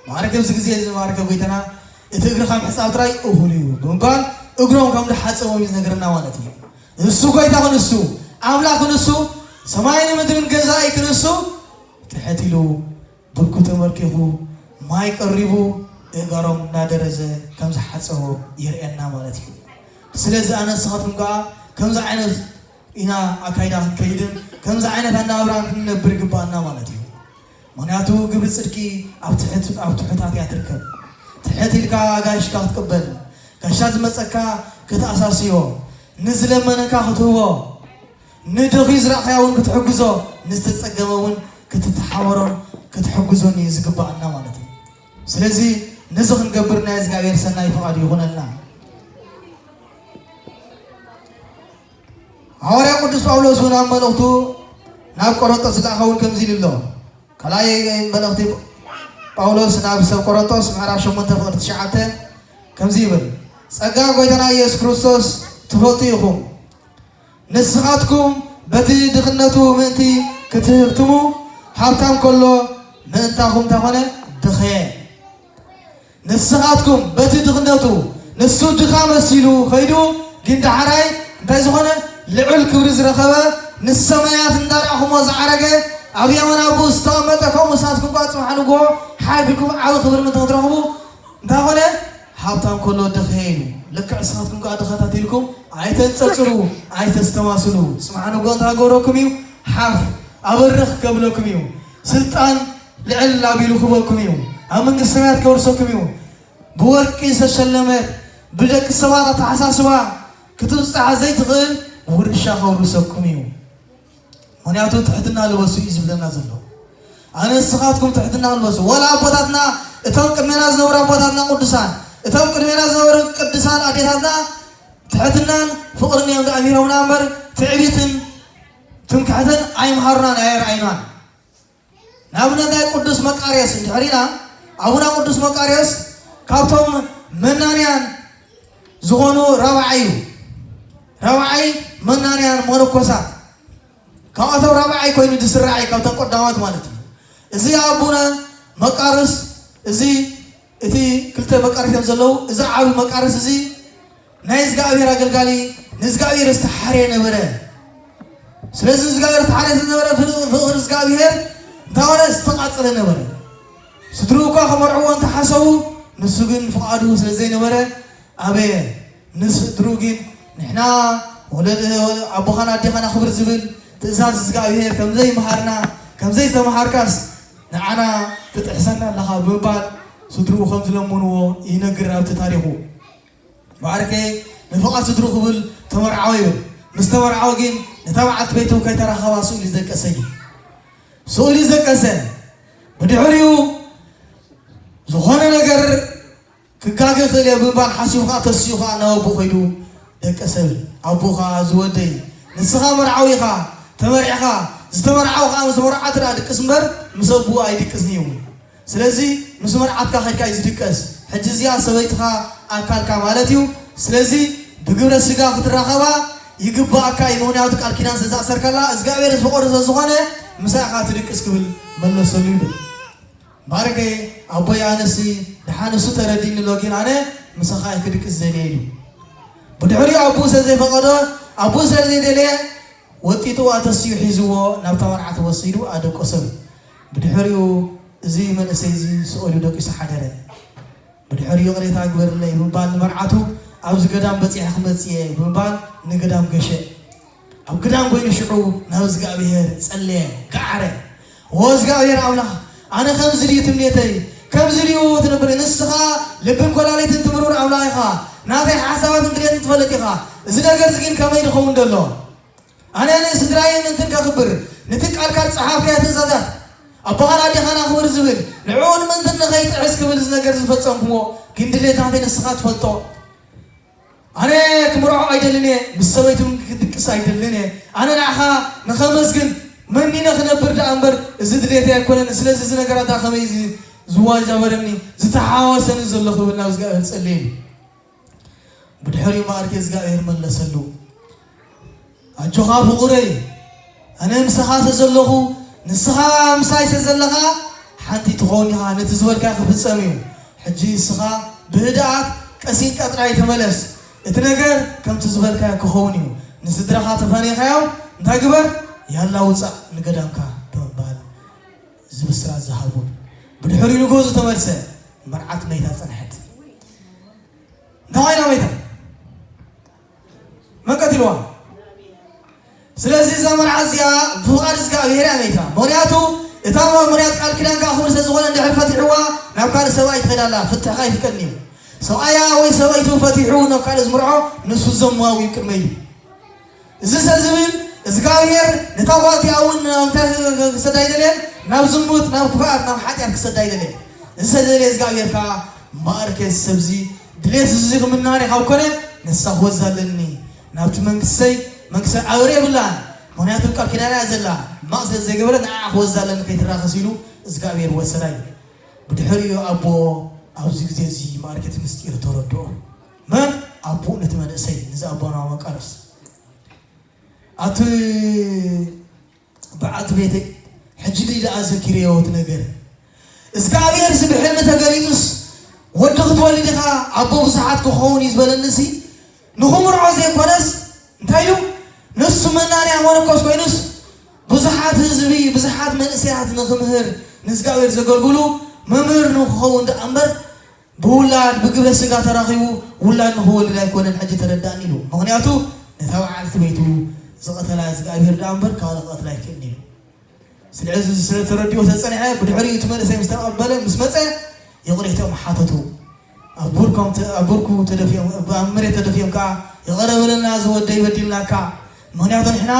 ማዕረከ ኣብዚ ግዜ እዚ ማዕረከ ጎይታና እቲ እግርኻ ምሕጻብ ጥራይ እኹል እዩ ብምባል እግሮም ከም ዝሓጸቦም እዩ ዝነግረና ማለት እዩ። ንሱ ጎይታ ክንሱ ኣምላኽ ክንሱ ሰማይን ምድርን ገዛኢ ክንሱ ትሕት ኢሉ ብርኩ ተመርኪኹ ማይ ቀሪቡ እጋሮም እናደረዘ ከም ዝሓጸቦም የርእየና ማለት እዩ። ስለዚ ኣነ ንስኻትኩም ከኣ ከምዚ ዓይነት ኢና ኣካይዳ ክንከይድን ከምዚ ዓይነት ኣነባብራ ክንነብር ይግባኣና ማለት እዩ። ምኽንያቱ ግብሪ ጽድቂ ኣብ ትሕት- ኣብ ትሑታት እያ ትርከብ። ትሕት ኢልካ ኣጋይሽካ ክትቅበል፣ ጋሻ ዝመጸካ ክትኣሳስዮ፣ ንዝለመነካ ክትህቦ፣ ንደኺ ዝረኣኻያ እውን ክትሕግዞ፣ ንዝተጸገመ እውን ክትተሓበሮን ክትሕግዞን እዩ ዝግባኣና ማለት እዩ። ስለዚ ነዚ ክንገብር ናይ እግዚኣብሔር ሰናይ ፍቓድ ይኹነልና። ሃዋርያ ቅዱስ ጳውሎስ እውን ኣብ መልእኽቱ ናብ ቆሮንቶስ ዝለኣኸ እውን ከምዚ ኢሉ ኣሎ። ካልኣይ መልእኽቲ ጳውሎስ ናብ ሰብ ቆሮንቶስ ምዕራፍ ሸሞንተ ፍቕዲ ትሽዓተ ከምዚ ይብል፣ ጸጋ ጎይታና ኢየሱስ ክርስቶስ ትፈልጡ ኢኹም። ንስኻትኩም በቲ ድኽነቱ ምእንቲ ክትህብትሙ ሃብታም ከሎ ምእንታኹም እንተኾነ ድኸየ። ንስኻትኩም በቲ ድኽነቱ ንሱ ድኻ መሲሉ ኸይዱ ግን ዳሕራይ እንታይ ዝኾነ ልዑል ክብሪ ዝረኸበ ንሰማያት እንዳርኣኹሞ ዝዓረገ ኣብ የማን ኣቦኡ ዝተቐመጠ ከምኡ ንስኻትኩም ኳ ጽባሕ ንግሆ ሓቢርኩም ዓቢ ክብሪ ምእንቲ ክትረኽቡ እንታይ ኾነ ሃብታም ከሎ ድኸየ ኢሉ። ልክዕ ንስኻትኩም ከኣ ድኻታት ኢልኩም ኣይተንጸጽሩ፣ ኣይተስተማስሉ። ጽባሕ ንግሆ እንታይ ክገብረኩም እዩ? ሓፍ ኣበርኽ ከብለኩም እዩ። ስልጣን ልዕል ኣቢሉ ክህበኩም እዩ። ኣብ መንግስቲ ሰማያት ከውርሰኩም እዩ። ብወርቂ ዝተሸለመት ብደቂ ሰባት ኣተሓሳስባ ክትብጻሕ ዘይትኽእል ውርሻ ከውርሰኩም እዩ። ምኽንያቱ ትሕትና ልበሱ እዩ ዝብለና ዘሎ። ኣነ ንስኻትኩም ትሕትና ልበሱ። ወላ ኣቦታትና እቶም ቅድሜና ዝነበሩ ኣቦታትና ቅዱሳን እቶም ቅድሜና ዝነበሩ ቅዱሳን ኣዴታትና ትሕትናን ፍቕርን እዮም ኣሚሮምና እምበር ትዕቢትን ትምክሕትን ኣይምሃሩናን ኣየርኣዩናን። ንኣብነት ናይ ቅዱስ መቃርዮስ እንድሕር ኢና ኣቡና ቅዱስ መቃርዮስ ካብቶም መናንያን ዝኾኑ ራብዓይ እዩ። ራብዓይ መናንያን መነኮሳት ካብኣቶም ራብዓይ ኮይኑ ዝስራዕ እዩ ካብቶም ቀዳሞት ማለት እዩ። እዚ ኣቡነ መቃርዮስ እዚ እቲ ክልተ መቃርዮስ እዮም ዘለዉ። እዚ ዓቢ መቃርዮስ እዚ ናይ እግዚኣብሔር ኣገልጋሊ ንእግዚኣብሔር ዝተሓርየ ነበረ። ስለዚ እግዚኣብሔር ዝተሓርየ ዝነበረ ፍቕሪ እግዚኣብሔር እንታይ ሆነ ዝተቃጸለ ነበረ። ስድርኡ እኳ ከመርዕዎ እንተሓሰቡ ንሱ ግን ፍቓዱ ስለ ዘይነበረ ኣበየ። ንስድርኡ ግን ንሕና ወለድ ኣቦኻን ኣዴኻን ኣኽብር ዝብል ትእዛዝ እግዚኣብሔር ከም ዘይምሃርና ከም ዘይተምሃርካስ ንዓና ትጥሕሰና ኣለኻ ብምባል ስድርኡ ከም ዝለመንዎ ይነግር ኣብቲ ታሪኹ። ባዕርከ ንፍቓድ ስድሩ ክብል ተመርዓወ ይብል። ምስ ተመርዓወ ግን ነታ በዓልቲ ቤቱ ከይተራኸባ ስእሉ ዝደቀሰ እዩ። ስእሉ ዝደቀሰ ብድሕሪኡ ዝኾነ ነገር ክጋገ ክእል እየ ብምባል ሓሲቡ ከዓ ተሲኡ ከዓ ናብ ኣቦ ከይዱ ደቀሰ ይብል። ኣቦ ከዓ ዝወደይ ንስኻ መርዓዊ ኢኻ ተመርዕኻ ዝተመርዓወ ከዓ ምስ መርዓቱ ደኣ ድቅስ እምበር ምስ ኣቦኡ ኣይድቅስን እዩ። ስለዚ ምስ መርዓትካ ከድካ እዩ ዝድቀስ። ሕጂ እዚኣ ሰበይትኻ ኣካልካ ማለት እዩ። ስለዚ ብግብረ ስጋ ክትራኸባ ይግባኣካ እዩ። ምኽንያቱ ቃል ኪዳን ስለ ዝኣሰርካላ እግዚኣብሔር ዝፈቐዶ ስለ ዝኾነ ምሳኻ ትድቅስ ክብል መለሰሉ ይብል። ባርከ ኣቦይ ኣነሲ ደሓን እሱ ተረዲእኒ ኣሎ፣ ግን ኣነ ምሳኻ ክድቅስ ዘድልየ ኢሉ። ብድሕሪኡ ኣቦኡ ስለ ዘይፈቐዶ ኣቦኡ ስለ ዘይደለየ ወጢጥዋ ተሲኡ ሒዝዎ ናብታ መርዓት ወሲዱ ኣደቀሰሉ። ብድሕሪኡ እዚ መንእሰይ እዚ ስኦሉ ደቂሱ ሓደረ። ብድሕሪኡ ይቕሬታ ግበርለይ ብምባል ንመርዓቱ ኣብዚ ገዳም በፂሐ ክመፅእ እየ ብምባል ንገዳም ገሸ። ኣብ ገዳም ኮይኑ ሽዑ ናብ እግዚኣብሔር ጸለየ፣ ገዓረ። ዎ እግዚኣብሔር ኣምላኽ ኣነ ከምዚ ድዩ ትምኔተይ? ከምዚ ድዩ ትነብር? ንስኻ ልብን ኮላሊትን ትምርምር ኣምላኽ ኢኻ። ናተይ ሓሳባትን ድሌትን ትፈልጥ ኢኻ። እዚ ነገር እዚ ግን ከመይ ድኸውን ደሎ? ኣነ ንስድራይ ምእንትን ከኽብር፣ ነቲ ቃልካ ዝጸሓፍካዮ ትእዛዛት፣ ኣቦኻን ኣዴኻን ኣኽብር ዝብል፣ ንዕኡ ንምእንትን ንኸይጥሕስ ክብል እዚ ነገር ዝፈጸምኩዎ፣ ግን ድሌት ናተይ ንስኻ ትፈልጦ። ኣነ ክምርዖ ኣይደልን እየ፣ ምስ ሰበይቱ ክድቅስ ኣይደልን እየ። ኣነ ንዓኻ ንኸመስግን መኒነ ክነብር ደኣ እምበር፣ እዚ ድሌተይ ኣይኮነን። ስለዚ እዚ ነገራት ደኣ ከመይ እዚ ዝዋጃበረኒ፣ ዝተሓዋወሰኒ ዘሎ ክብል ናብ እግዚኣብሔር ጸለየሉ። ብድሕሪኡ እምበኣርከ እግዚኣብሔር መለሰሉ፣ ኣጆኻ ፍቑረይ፣ ኣነ ምሳኻ ስለ ዘለኹ፣ ንስኻ ምሳይ ስለ ዘለኻ፣ ሓንቲ ትኸውን ኢኻ፣ ነቲ ዝበልካዮ ክፍጸም እዩ። ሕጂ ንስኻ ብህድኣት ቀስ ኢልካ ጥራይ ተመለስ። እቲ ነገር ከምቲ ዝበልካዮ ክኸውን እዩ። ንስድራኻ ተፋንየኻዮም እንታይ ግበር? ያላ ውጻእ ንገዳምካ ብምባል እዚ ብስራት ዝሃቡ። ብድሕሪኡ ንግሆ ዝተመልሰ መርዓት መይታ ጸንሐት። እንታይ ኮይና መይታ? መን ቀቲልዋ? ስለዚ እዛ መርዓት እዚኣ ብፍቓድ እግዚኣብሔር እያ መይታ። ምኽንያቱ እታ መርያት ቃል ኪዳን ከኣ ክቡር ስለ ዝኾነ እንድሕር ፈቲሕዋ ናብ ካልእ ሰብኣይ ትኸይድ ኣላ፣ ፍትሕኻ ኣይፍቀድን እዩ። ሰብኣያ ወይ ሰበይቱ ፈቲሑ ናብ ካልእ ዝምርዖ ንሱ ዘማዊ እዩ ቅድመ ኢሉ። እዚ ሰብ ዝብል እግዚኣብሔር ነታ ጓል እቲኣ እውን እንታይ ክሰዳ ኣይደለየን፣ ናብ ዝሙት፣ ናብ ክፍኣት፣ ናብ ሓጢኣት ክሰዳ ኣይደለየን። እዚ ሰብ ዝደለየ እግዚኣብሔር ከዓ ማእርከ እዚ ሰብ እዚ ድሌት እዚ ክምናኔ ካብ ኮነ ንሳ ክወዝ ኣለኒ፣ ናብቲ መንግስተይ መንግስተ ኣውሬ የብላን፣ ምክንያቱ ቃል ኪዳና እያ ዘላ፣ ሕማቕ ስለ ዘይገበረ ንዓ ክወዝ ኣለኒ ከይትራኸስ ኢሉ እግዚኣብሔር ወሰዳ እዩ። ብድሕሪኡ ኣቦ ኣብዚ ግዜ እዚ ማእርከ እቲ ምስጢር ተረድኦ። መን? ኣቦኡ ነቲ መንእሰይ፣ ነዚ ኣቦና መቃርስ። ኣቲ በዓልቲ ቤተይ፣ ሕጂ ድዩ ደኣ ዘኪረዮ እቲ ነገር? እግዚኣብሔር እዚ ብሕልሚ ተገሊጹስ ወዲ ክትወልድ ኢኻ፣ ኣቦ ብዙሓት ክኸውን እዩ ዝበለኒሲ ንኽምርዖ ዘይኮነስ፣ እንታይ ኢሉ? ንሱ መናንያ መነኮስ ኮይኑስ ብዙሓት ህዝቢ፣ ብዙሓት መንእሰያት ንኽምህር፣ ንእግዚኣብሔር ዘገልግሉ መምህር ንኽኸውን ደኣ እምበር፣ ብውላድ ብግብረ ስጋ ተራኺቡ ውላድ ንኽወልድ ኣይኮነን ሕጂ ተረዳእኒ ኢሉ። ምኽንያቱ ነታ በዓልቲ ቤቱ ዝቐተላ እግዚኣብሔር ደኣ እምበር ካልእ ክቐትላ ኣይክእልን ኢሉ። ስለዚ እዚ ስለ ተረዲኡ ተጸንሐ። ብድሕሪኡ እቲ መንእሰይ ምስ ተቐበለ፣ ምስ መጸ፣ ይቕሬትኦም ሓተቱ። ኣብ ብርኮም ተ-፣ ኣብ ብርኩ ተደፊኦም፣ ኣብ መሬት ተደፊኦም ከኣ፣ "ይቕረ በለና፣ እዚ ወደይ በዲልናካ። ምኽንያቱ ንሕና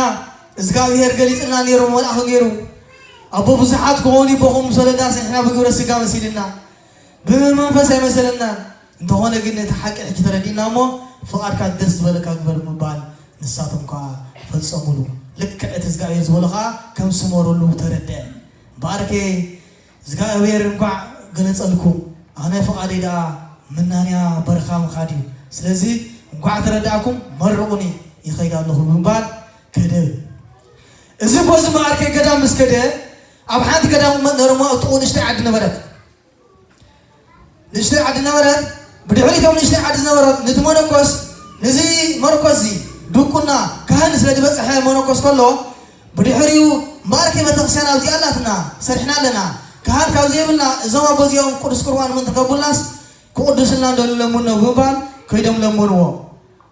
እግዚኣብሔር ገሊጽልና ነይሩ፣ መልኣኽ ገይሩ። ኣቦ ብዙሓት ክኾኑ ይቦኹም ምስ ወለዳስ ንሕና ብግብረ ስጋ መሲልና፣ ብመንፈስ ኣይመሰለናን። እንተኾነ ግን ነቲ ሓቂ ሕጂ ተረዲእና እሞ፣ ፍቓድካ ደስ ዝበለካ ግበር" ምባል ንሳቶም ከኣ ፈጸሙሉ። ልክዕ እቲ እግዚኣብሔር ዝበሎ ከኣ ከም ዝሰመረሉ ተረድአ። እምበኣርከ እግዚኣብሔር እንኳዕ ገለጸልኩም፣ ኣነ ፍቓደይ ደኣ መናንያ በረኻ ምኻድ እዩ። ስለዚ እንኳዕ ተረዳእኩም፣ መርቑኒ፣ ይኸይድ ኣለኹ ብምባል ከደ። እዚ እኮ እዚ እምበኣርከ ገዳም ምስ ከደ፣ ኣብ ሓንቲ ገዳም እሞ ነሮሞ ኣብ ጥቕኡ ንእሽተይ ዓዲ ነበረት። ንእሽተይ ዓዲ ነበረት። ብድሕሪቶም ንእሽተይ ዓዲ ዝነበረት፣ ነቲ መነኮስ፣ ነዚ መነኮስ እዚ ድቁና ካህን ስለ ዝበጽሐ መነኮስ ከሎ፣ ብድሕሪኡ እምበኣርከ ቤተክርስትያን ኣብዚኣ ኣላትና፣ ሰሪሕና ኣለና። ካህን ካብ ዘይብልና፣ እዞም ኣቦ እዚኦም ቅዱስ ቁርባን ምእንቲ ከብሉናስ ክቕድሱልና እንደልዩ ለምኖ ብምባል ከይዶም ለመንዎ።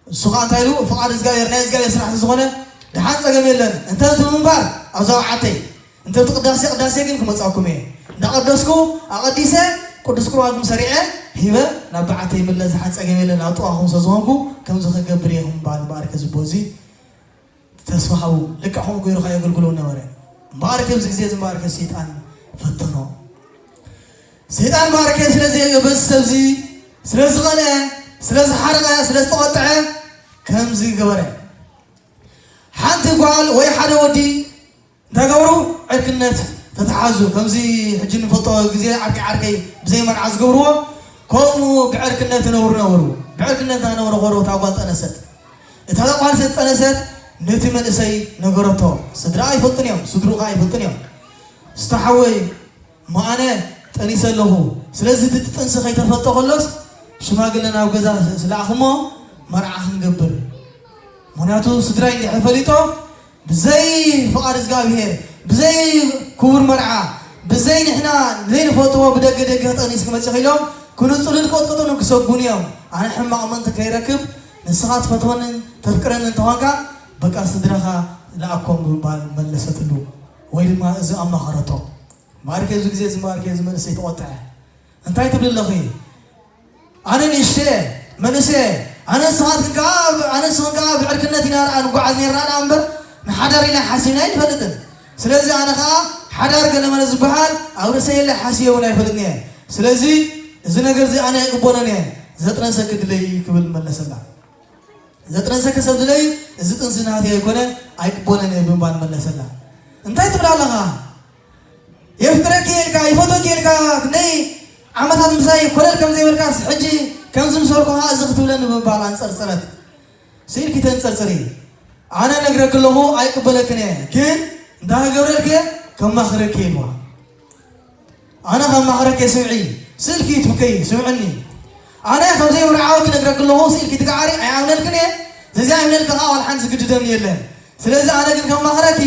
እሱ ኸዓ እንታይ ኢሉ? ፍቓድ እግዚኣብሔር፣ ናይ እግዚኣብሔር ስራሕ ዝኾነ ደሓን ጸገም የለን። እንተ እቲ ምንባር ኣብዛ በዓተይ፣ እንተ እቲ ቅዳሴ፣ ቅዳሴ ግን ክመጻኩም እየ። እንዳቐደስኩ፣ ኣቐዲሰ፣ ቅዱስ ቁርባንኩም ሰሪዐ፣ ሂበ፣ ናብ በዓተይ ይምለስ፣ ደሓን ጸገም የለን። ኣብ ጥቓኹም ስለ ዝኾንኩ፣ ከምዚ ክገብር እየ፣ ምባል እምበኣርከ ዝቦ እዚ ተስፋ ሃቡ። ልክዕ ከምኡ ገይሩ ኸዓ የገልግሎ ነበረ። እምበኣርከ ኣብዚ ግዜ እዚ እምበኣርከ ሰይጣን ፈተኖ። ሰይጣን እምበኣርከ ስለዚ በዚ ሰብዚ ስለ ዝቐንአ፣ ስለ ዝሓረቐ፣ ስለ ዝተቖጥዐ ከምዚ ገበረ። ሓንቲ ጓል ወይ ሓደ ወዲ እንታይ ገብሩ? ዕርክነት ተተሓዙ። ከምዚ ሕጂ ንፈልጦ ግዜ ዓርከይ ዓርከይ ብዘይ መርዓ ዝገብርዎ፣ ከምኡ ብዕርክነት ነብሩ ነበሩ። ብዕርክነት እናነበረ ኮሮ እታ ጓል ጠነሰት። እታ ጓል ስለ ዝጠነሰት ነቲ መንእሰይ ነገረቶ። ስድራ ኣይፈልጡን እዮም፣ ስድሩ ኸዓ ኣይፈልጡን እዮም። ስታ ሓወይ፣ እሞ ኣነ ጠኒሰ ኣለኹ። ስለዚ እቲ ጥንሲ ከይተፈልጦ ከሎስ ሽማግለ ናብ ገዛ ስላእኽሞ መርዓ ክንገብር። ምኽንያቱ ስድራይ እንድሕር ፈሊጦም ብዘይ ፍቓድ እግዚኣብሔር፣ ብዘይ ክቡር መርዓ፣ ብዘይ ንሕና ዘይንፈልጥዎ ብደገ ደገ ጠኒስኪ መፂኺ ኢሎም ክንፅሉን ክቕጥቅጡን ክሰጉን እዮም። ኣነ ሕማቕ ምእንቲ ከይረክብ ንስኻ ትፈትወንን ተፍቅረንን እንተኾንካ በቃ ስድራኻ ለኣኮም ብምባል መለሰትሉ። ወይ ድማ እዚ ኣማኸረቶ። ማርኬ እዚ ግዜ እዚ ማርኬ እዚ መንእሰይ ተቖጥዐ። እንታይ ትብል ኣለኺ? ኣነ ንእሽተ መንእሰ ኣነ ንስኻትክን ከዓ ኣነ ንስኽን ከዓ ብዕርክነት ኢና ደኣ ንጓዓዝ ነርና ደኣ እምበር ንሓዳር ኢና ሓሲብና ኣይንፈልጥን። ስለዚ ኣነ ከዓ ሓዳር ገለመለ ዝበሃል ኣብ ርእሰይ የለ ሓሲበ እውን ኣይፈልጥን እየ። ስለዚ እዚ ነገር እዚ ኣነ ኣይቅበሎን እየ። ዘጥነሰኪ ድለዪ ክብል መለሰላ። ዘጥነሰኪ ሰብ ድለዪ፣ እዚ ጥንሲ ናተይ ኣይኮነ ኣይቅበሎን እየ ብምባል መለሰላ። እንታይ ትብል ኣለኻ? የፍቅረኪ እየ ኢልካ ይፈትወኪ እየ ኢልካ ክንደይ ዓመታት ምሳይ ኮለል ከም ዘይበልካስ ሕጂ ከምዚ ምስ በልኩኻ እዚ ክትብለኒ ብምባል ኣንጸርጸረት። ስኢልኪ ተንጸርጽሪ። ኣነ ነግረኪ ኣለኹ ኣይቅበለክን እየ ግን እንታይ ክገብረልኪ እየ ከማኽረኪ እየ ኢልዋ። ኣነ ከማኽረኪ እየ ስምዒ። ስኢልኪ ይትብከይ ስምዕኒ። ኣነ ከም ዘይምርዓወኪ ነግረኪ ኣለኹ ስኢልኪ ትግዓሪ ኣይኣምነልክን እየ። ዘዚኣምነልኪ ኸዓ ዋላ ሓንቲ ዝግድደኒ የለን። ስለዚ ኣነ ግን ከማኽረኪ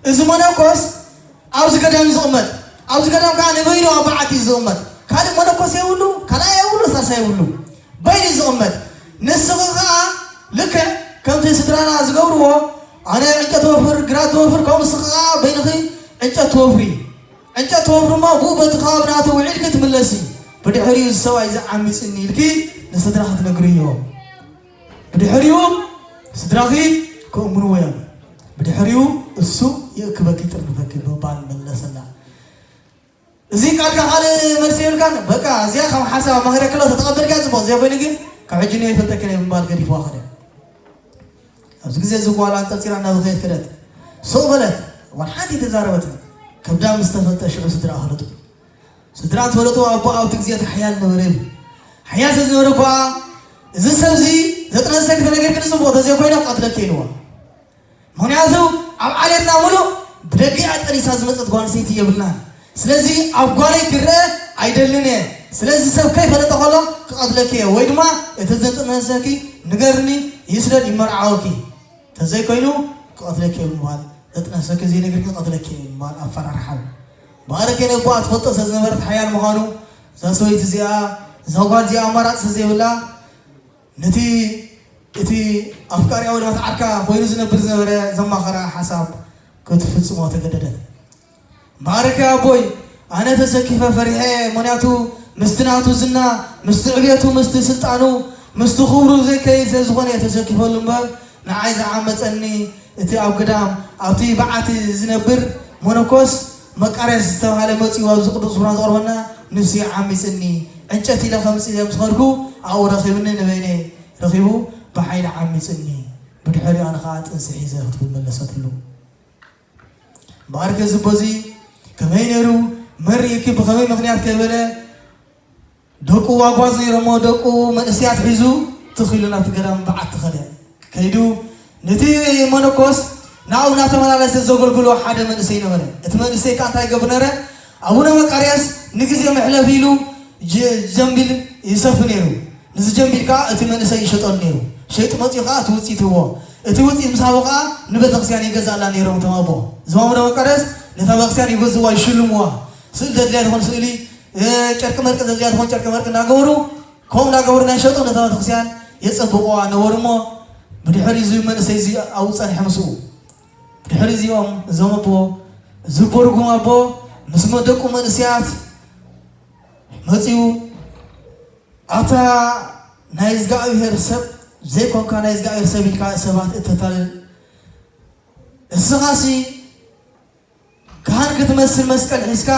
እዚ መነኮስ ኣብዚ ገዳም እዩ ዝቕመጥ። ኣብዚ ገዳም ከዓ ንበይኑ ኣብ በዓቲ እዩ ዝቕመጥ። ካልእ መነኮስ የብሉ፣ ካልኣይ የብሉ፣ ሳልሳይ የብሉ። በይኑ እዩ ዝቕመጥ። ንስኺ ከዓ ልክዕ ከምቲ ስድራና ዝገብርዎ ኣነ ዕንጨት ወፍር፣ ግራት ወፍር፣ ከምኡ ንስኺ ከዓ በይንኺ ዕንጨት ትወፍሪ። ዕንጨት ትወፍሪ እሞ ብኡ በቲ ከባቢ ናቱ ውዒልኪ ትምለሲ። ብድሕሪኡ እዚ ሰብኣይ እዚ ዓሚፅኒ ኢልኪ ንስድራኺ ትነግርዮ። ብድሕሪኡ ስድራኺ ክእምንዎ እዮም። ብድሕሪኡ እሱ ይእክበኪ ይጥርንፈኪ ብምባል መለሰላ። እዚ ቃልካ ካልእ መልሲ የብልካን። በቃ እዚኣ ከም ሓሳብ ኣማኺረክላ ተተቐበልካ ጽቡቕ፣ እዚኣ ኮይኑ ግን ካብ ሕጂ ንየይ ፈልጠክን እየ ብምባል ገዲፍዋ ከደ። ኣብዚ ግዜ እዚ ጓል ኣንጸርጺራ እናበኸየት ከደት። ስቕ በለት፣ ዋላ ሓንቲ ኣይተዛረበትን። ከብዳ ምስ ተፈልጠ ሽዑ ስድራ ኣፍለጡ። ስድራ ዝፈለጡ ኣቦ ኣብቲ ግዜ እቲ ሓያል ነበረ ይብል። ሓያል ስለ ዝነበረ እባ እዚ ሰብ እዚ ዘጥነሰኪ ተነገርክኒ ጽቡቕ፣ ተዘይኮይነ ክቐትለኪ ኢልዋ። ምኽንያቱ ኣብ ዓለምና ምሉእ ብደጊኣ ጠኒሳ ዝመጸት ጓል ኣንስተይቲ የብልናን። ስለዚ ኣብ ጓለይ ክረአ ኣይደልን እየ። ስለዚ ሰብ ከይፈለጠ ከሎ ክቐትለኪ እየ ወይ ድማ እቲ ዘጥነሰኪ ንገርኒ ይስደድ ይመርዓወኪ። ተዘይኮይኑ ክቐትለኪ እየ ብምባል ዘጥነሰኪ ዘይነግርኪ ክቐትለኪ እየ ብምባል ኣፈራርሓ። ማዕረ ከይነብኣ ትፈልጦ ስለ ዝነበረት ሓያል ምዃኑ እዛ ሰበይቲ እዚኣ እዛ ጓል እዚኣ ኣማራፂ ስለ ዘይብላ ነቲ እቲ ኣፍቃሪኣ ወይ ድማ እቲ ዓርካ ኮይኑ ዝነብር ዝነበረ ዘማኸራ ሓሳብ ክትፍጽሞ ተገደደት። ባረከ ኣቦይ ኣነ ተሰኪፈ ፈሪሐ ምክንያቱ ምስቲ ናቱ ዝና ምስቲ ዕብየቱ ምስቲ ስልጣኑ ምስቲ ክብሩ ዘይከይድ ስለ ዝኾነ እየ ተሰኪፈሉ እምበር ንዓይ ዝዓመፀኒ እቲ ኣብ ገዳም ኣብቲ በዓቲ ዝነብር መነኮስ መቃርዮስ ዝተባህለ መፂኡ ኣብዚ ቅዱስ ስፍራ ዝቐርበና ንሱ ይዓሚፅኒ ዕንጨት ኢለ ከምፅእ ኢለ ምስ ኸድኩ ኣብኡ ረኺብኒ ንበይነይ ረኺቡ ብሓይሊ ዓሚፅኒ ብድሕሪኡ ኣነ ከዓ ጥንሲ ሒዘ ክትብል መለሰትሉ። እምበኣርከ እዚ ኣቦ እዚ ከመይ ነይሩ መን ርእዩኪ ብኸመይ ምኽንያት ከይበለ ደቁ ዋጓዝ ነይሮሞ ደቁ መንእሰያት ሒዙ ትኽ ኢሉ ናብቲ ገዳም በዓቲ ኸደ። ከይዱ ነቲ መነኮስ ናብኡ እናተመላለሰ ዘገልግሎ ሓደ መንእሰይ ነበረ። እቲ መንእሰይ ከዓ እንታይ ይገብር ነበረ? ኣቡነ መቃርዮስ ንግዜ መሕለፊ ኢሉ ጀ- ጀምቢል ይሰፊ ነይሩ። ንዚ ጀምቢል ከዓ እቲ መንእሰይ ይሸጠሉ ነይሩ። ሸይጡ መፂኡ ከዓ እቲ ውፅኢት ይህቦ። እቲ ውፅኢት ምስ ሃቦ ከዓ ንቤተክርስትያን ይገዝኣላ ነይሮም እቶም ኣቦ። እዞም ኣቡነ መቃርዮስ ነታ ቤተክርስትያን ይገዝእዋ ይሽልምዋ። ስእሊ ዘድልያ ዝኾነ ስእሊ እ፣ ጨርቂ መርቂ ዘድልያ ዝኾነ ጨርቂ መርቂ እናገበሩ ከምኡ እናገበሩ እናሸጡ ነታ ቤተክርስትያን የፀብቑዋ ነበሩ እሞ ብድሕሪ እዚ መንእሰይ እዚ ኣብኡ ፀንሐ ምስኡ። ብድሕሪ እዚኦም እዞም ኣቦ እዚ ኣቦ ርጉም ኣቦ ምስ መደቁ መንእሰያት መፂኡ ኣታ ናይ እግዚኣብሔር ሰብ ዘይኮንካ ናይ እግዚኣብሔር ሰብ ኢልካ ሰባት እተታልል እስኻሲ ካህን ክትመስል መስቀል ሒዝካ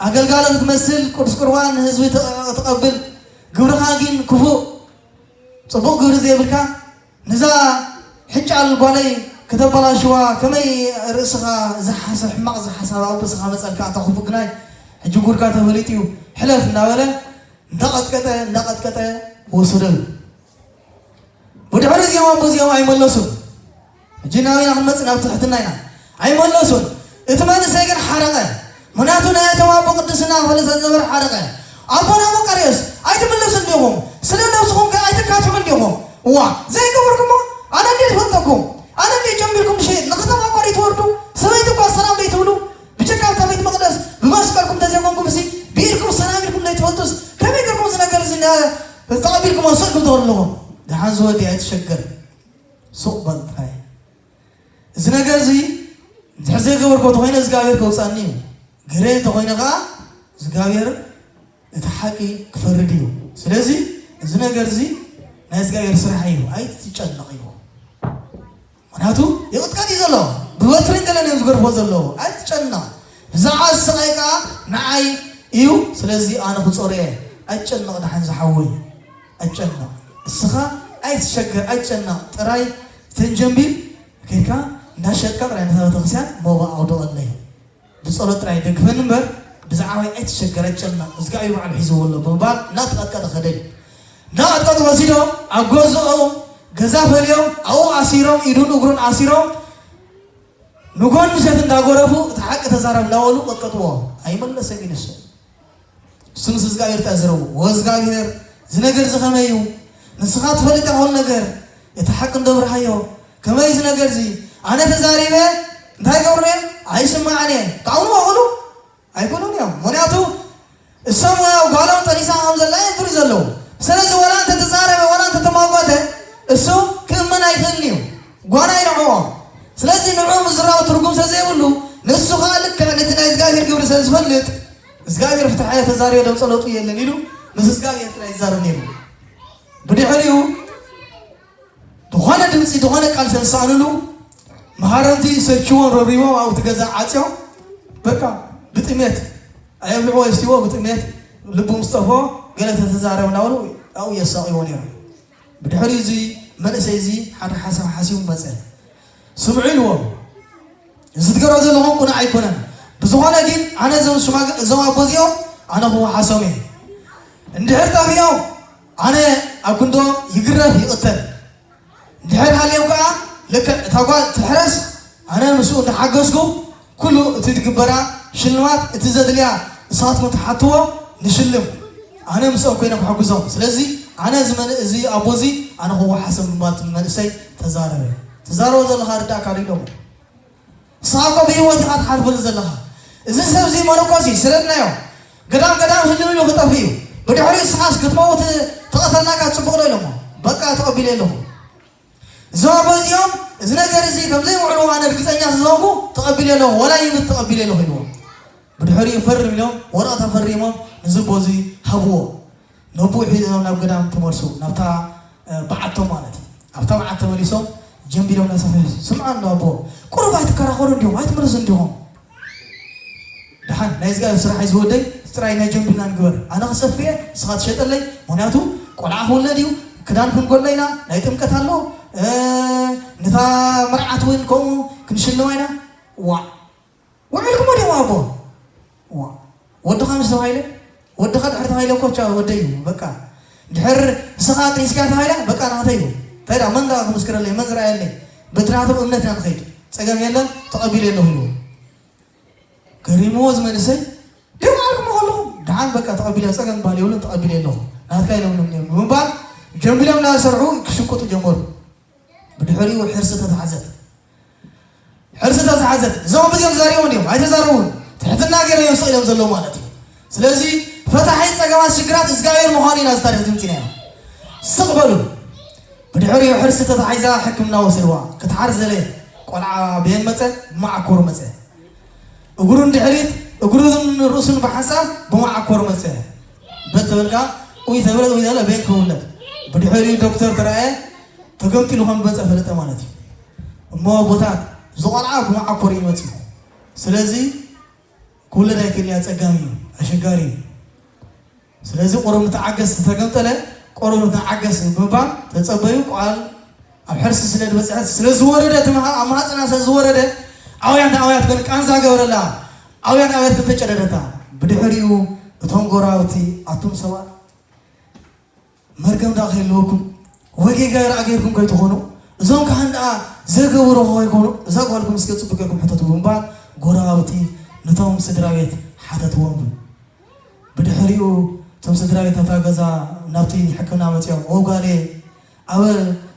ኣገልጋሊ ክትመስል ቅዱስ ቁርባን ንህዝቢ ትቐብል ግብርኻ ግን ክፉእ ጽቡቕ ግብሪ ዘይብልካ ነዛ ሕጫል ጓለይ ከተበላሽዋ ከመይ ርእስኻ እዚ ሓሳብ ሕማቕ እዚ ሓሳብ ኣብ ርእስኻ መጸልካ ኣታ ክፉእ ግናይ ሕጂ ጉድካ ተፈሊጡ እዩ ሕለፍ እናበለ እንዳቐጥቀጠ እንዳቐጥቀጠ ወሰደሉ። ብድሕሪ እዚኦም ኣቦ እዚኦም ኣይመለሱን። ሕጂ ናበይና ክንመጽእ ናብ ትሕትና ኢና። ኣይመለሱን። እቲ መንእሰይ ግን ሓረቐ። ምኽንያቱ ናይ እቶም ኣቦ ቅድስና ፈለሰ ዝነበረ ሓረቐ። ኣቦና መቃርዮስ ኣይትምለሱን ዲኹም? ስለ ነብስኹም ከ ኣይትካትዑን ዲኹም? እዋ ዘይገበርኩሞ ኣነ እንዴ ትፈልጠኩም? ኣነ እንዴ ጀሚርኩም ሽይጥ ንከተማ እኳ ደይትወርዱ ሰበይቲ እኳ ሰላም ደይትብሉ ብጀካ ኣብታ ቤት መቕደስ ብመስቀልኩም ተዘይኮንኩም ሲ ብኢድኩም ሰላም ኢልኩም ዘይትፈልጡስ ከመይ ገርኩም እዚ ነገር እዚ ተቐቢልኩም ወሰድኩም ትኸዱ ኣለኹም? ደሓን ዝወዲ ኣይትሸገር ሱቕ በል ጥራይ። እዚ ነገር እዚ እንድሕር ዘይገበርኮ ተኾይነ እግዚኣብሔር ከውፃኒ እዩ። ግረ እንተኾይነ ከዓ እግዚኣብሔር እቲ ሓቂ ክፈርድ እዩ። ስለዚ እዚ ነገር እዚ ናይ እግዚኣብሔር ስራሕ እዩ፣ ኣይትጨነቕ እዩ። ምክንያቱ ይቕጥቀጥ እዩ ዘሎ። ብበትሪን ገለን እዮም ዝገርፎ ዘለዉ። ኣይትጨነቕ። ብዛዕባ ስቓይ ከዓ ንዓይ እዩ። ስለዚ ኣነ ክጾር እየ። ኣይትጨነቕ ደሓን ዝሓወይ። ኣይትጨነቕ። እስኻ ኣይትሸገር፣ ኣይትጨነቕ። ጥራይ ተንጀምቢል ከይድካ እንዳሸጥካ ጥራይ ነታ ቤተክርስትያን ሞባእ ኣውደቐለይ። ብጸሎት ጥራይ ደግፈኒ እምበር ብዛዕባይ ኣይትሸገር ኣይትጨነቕ፣ እግዚኣብሔር ባዕሉ ሒዝዎ ኣሎ ብምባል እናተቐጥቀጠ ከደ እዩ። እናቐጥቀጡ ወሲዶም ኣብ ገዝኦም ገዛ ፈልዮም ኣብኡ ኣሲሮም ኢዱን እግሩን ኣሲሮም ንጎን ምሸት እንዳጎረፉ እቲ ሓቂ ተዛረብ እንዳበሉ ቀጥቀጥዎ። ኣይመለሰን እዩ ንሱ። እሱ ምስ እግዚኣብሔር ተዘረቡ። ወእግዚኣብሔር እዚ ነገር እዚ ከመይ እዩ? ንስኻ ትፈልጥ ኢኻ ኩሉ ነገር። እቲ ሓቂ እንዶ ብርሃዮ። ከመይ እዚ ነገር እዚ? ኣነ ተዛሪበ እንታይ ገብሩ እየ? ኣይስማዕን እየ። ክኣምኑ ይኽእሉ? ኣይኮኑን እዮም። ምኽንያቱ እሶም ያው ጓሎም ጠኒሳ ከም ዘላ እዮም ዝርኢ ዘለዉ። ስለዚ ወላ እንተ ተዛረበ ወላ እንተ ተማጎተ እሱ ክእመን ኣይኽእልን እዩ። ጓና ይንዕኦም። ስለዚ ንዕኡ ምዝራቡ ትርጉም ስለ ዘይብሉ ንሱ ኸዓ ልክዕ ነቲ ናይ እግዚኣብሔር ግብሪ ስለ ዝፈልጥ እግዚኣብሔር ፍትሓዮ ተዛርዮ ደም ጸሎቱ የለን ኢሉ ምስ እግዚኣብሔር ጥራይ ይዛረብ ነይሩ። ብድሕሪኡ ዝኾነ ድምፂ ዝኾነ ቃል ተዝሰኣኑሉ መሃረምቲ ሰችዎም ረብሪቦም ኣብቲ ገዛ ዓፅዮም በቃ ብጥሜት ኣየብልዕዎ የስትይዎ ብጥሜት ልቡ ምስ ጠፍኦ ገለ ተተዛረብ እናበሉ ኣብኡ የሳቕይዎ ነይሮም። ብድሕሪኡ እዚ መንእሰይ እዚ ሓደ ሓሳብ ሓሲቡ መፀ። ስምዑ ኢልዎም። እዚ ትገብሮ ዘለኹም ቅኑዕ ኣይኮነን። ብዝኾነ ግን ኣነ እዞም ሽማግለ እዞም ኣቦ እዚኦም ኣነ ክወሓሶም እየ። እንድሕር ጠፊኦም ኣነ ኣብ ክንድኦም ይግረፍ ይቕተል። እንድሕር ሃልዮም ከዓ ልክዕ እታ ጓል ትሕረስ ኣነ ምስኡ እንዳሓገዝኩ ኩሉ እቲ ዝግበራ ሽልማት እቲ ዘድልያ ንስኻትኩም ትሓትዎ ንሽልም ኣነ ምስኦም ኮይነ ክሕግዞም። ስለዚ ኣነ እዚ መን- እዚ ኣቦ እዚ ኣነ ክወሓሶም ብምባል እቲ መንእሰይ ተዛረበ። ትዛረቦ ዘለኻ ርዳእካ ዶ ኢሎሞ። ንስኻ እኮ ብህይወት ኢኻ ትሓልፈሉ ዘለኻ። እዚ ሰብ እዚ መነኮስ እዩ፣ ስደድናዮ። ገዳም ገዳም ህልም ኢሉ ክጠፍእ እዩ። ብድሕሪኡ ንስኻስ ክትመውት ተቐተልናካ ጽቡቕ ዶ ኢሎሞ። በቃ ተቐቢለ ኣለኹ። እዞም ኣቦ እዚኦም እዚ ነገር እዚ ከም ዘይውዕልዎ ኣነ ርግጸኛ ስለ ዝኾንኩ ተቐቢለ ኣለኹ። ወላ ይምት ተቐቢለ ኣለኹ ኢልዎም። ብድሕሪኡ ፈርም ኢሎም ወረቐት ኣፈሪሞም ንዚ ኣቦ እዚ ሃብዎ። ነቦኡ ሒዞም ናብ ገዳም ተመልሱ፣ ናብታ እ፣ በዓቶም ማለት እዩ። ኣብታ በዓት ተመሊሶም ጀምቢሎም እናሰፈዩ ስምዓ እንዶ ኣቦ ቁሩብ ኣይትከራኸሩ እንዲኹም ኣይትመልሱ እንዲኹም። ደሓን ናይ እግዚኣብሔር ስራሕ እዩ ዝወደይ ጥራይ ናይ ጀምቢልና ንግበር። ኣነ ክሰፍየ ንስኻ ትሸጠለይ። ምክንያቱ ቆልዓ ክውለድ እዩ፣ ክዳን ክንጎሎ ኢና፣ ናይ ጥምቀት ኣሎ፣ እ፣ ነታ መርዓት እውን ከምኡ ክንሽልማ ኢና። ዋዕ ውዒልኩሞ ዲኹም ኣቦ? ዋ፣ ወድኻ ምስ ተባሂለ ወድኻ ድሕሪ ተባሂለ እኮ ቻ ወደይ እዩ በቃ። ድሕር ንስኻ ጥኒስካ ተባሂለ በቃ ናተይ እዩ። እንታይ ደኣ መን ደኣ ክምስክረለይ መን ዝረኣየለይ? በቲ ናቶም እምነት ኢና ንኸይድ። ጸገም የለን ተቐቢለ ኣለኹ ኢልዎ። ገሪምዎ እዚ መንእሰይ ደው ኣልኩሞ ከለኹ ደሓን በቃ ተቐቢለ ጸገም በሃል የብሉን ተቐቢለ ኣለኹ ናትካ ኢሎምኒ እዮም ብምባል ጀምቢሎም እናሰርሑ ክሽቅጡ ጀመሩ። ብድሕሪኡ ሕርሲ ተታሕዘት። ሕርሲ ተታሕዘት። እዞም ኣቦ እዚኦም ተዛሪቦም ድዮም? ኣይተዛረቡን። ትሕትና ገይሮም እዮም ስቕ ኢሎም ዘለዉ ማለት እዩ። ስለዚ ፈታሒ ጸገማት ሽግራት እግዚኣብሔር ምዃኑ ኢና እዚ ታሪኽ ዝምጺናዮ። ስቕ በሉ። ብድሕሪኡ ሕርሲ ተታሒዛ ሕክምና ወሲድዋ። ክትሓርስ ደለየት። ቆልዓ በየን መጸ? ብመዓኮር መጸ። እግሩ ንድሕሪት እግሩን ርእሱን ብሓንሳብ ብመዓኮር መጸ። በል ተበልካ ኡይ ተበለ ኡይ ተበለ በየን ክውለድ። ብድሕሪኡ ዶክተር ተራእየ ተገምጢሉ ከም ዝመጸ ፈለጠ ማለት እዩ። እሞ ኣቦታት እዚ ቆልዓ ብመዓኮር እዩ መጺኡ። ስለዚ ክውለድ ኣይክእል እዩ፣ ኣጸጋሚ እዩ፣ ኣሸጋሪ እዩ። ስለዚ ቁሩብ ንተዓገስ ዝተገምጠለ ቁሩብ ንተዓገስ ብምባል ተጸበዩ። ቃል ኣብ ሕርሲ ስለ ዝበጽሐት ስለ ዝወረደ እቲ መሃ- ኣብ ማህጸና ስለ ዝወረደ ኣውያት ኣውያት ግን ቃንዛ ገበረላ። ኣውያት ኣውያት ግን ተጨደደታ። ብድሕሪኡ እቶም ጎረባብቲ ኣቱም ሰባት መርገም ደኣ ከይህልወኩም ወይ ጌጋ ደኣ ገይርኩም ከይትኾኑ፣ እዞም ካህን ደኣ ዘገበሩ ከይኮኑ፣ እዛ ጓልኩም እስከ ጽቡቅ ጌርኩም ሕተቱ ብምባል ጎረባብቲ ነቶም ስድራ ቤት ሓተትዎም። ብድሕሪኡ እቶም ስድራ ቤት ናብታ ገዛ ናብቲ ሕክምና መጺኦም፣ "ኦ ጓለየ፣ ኣብ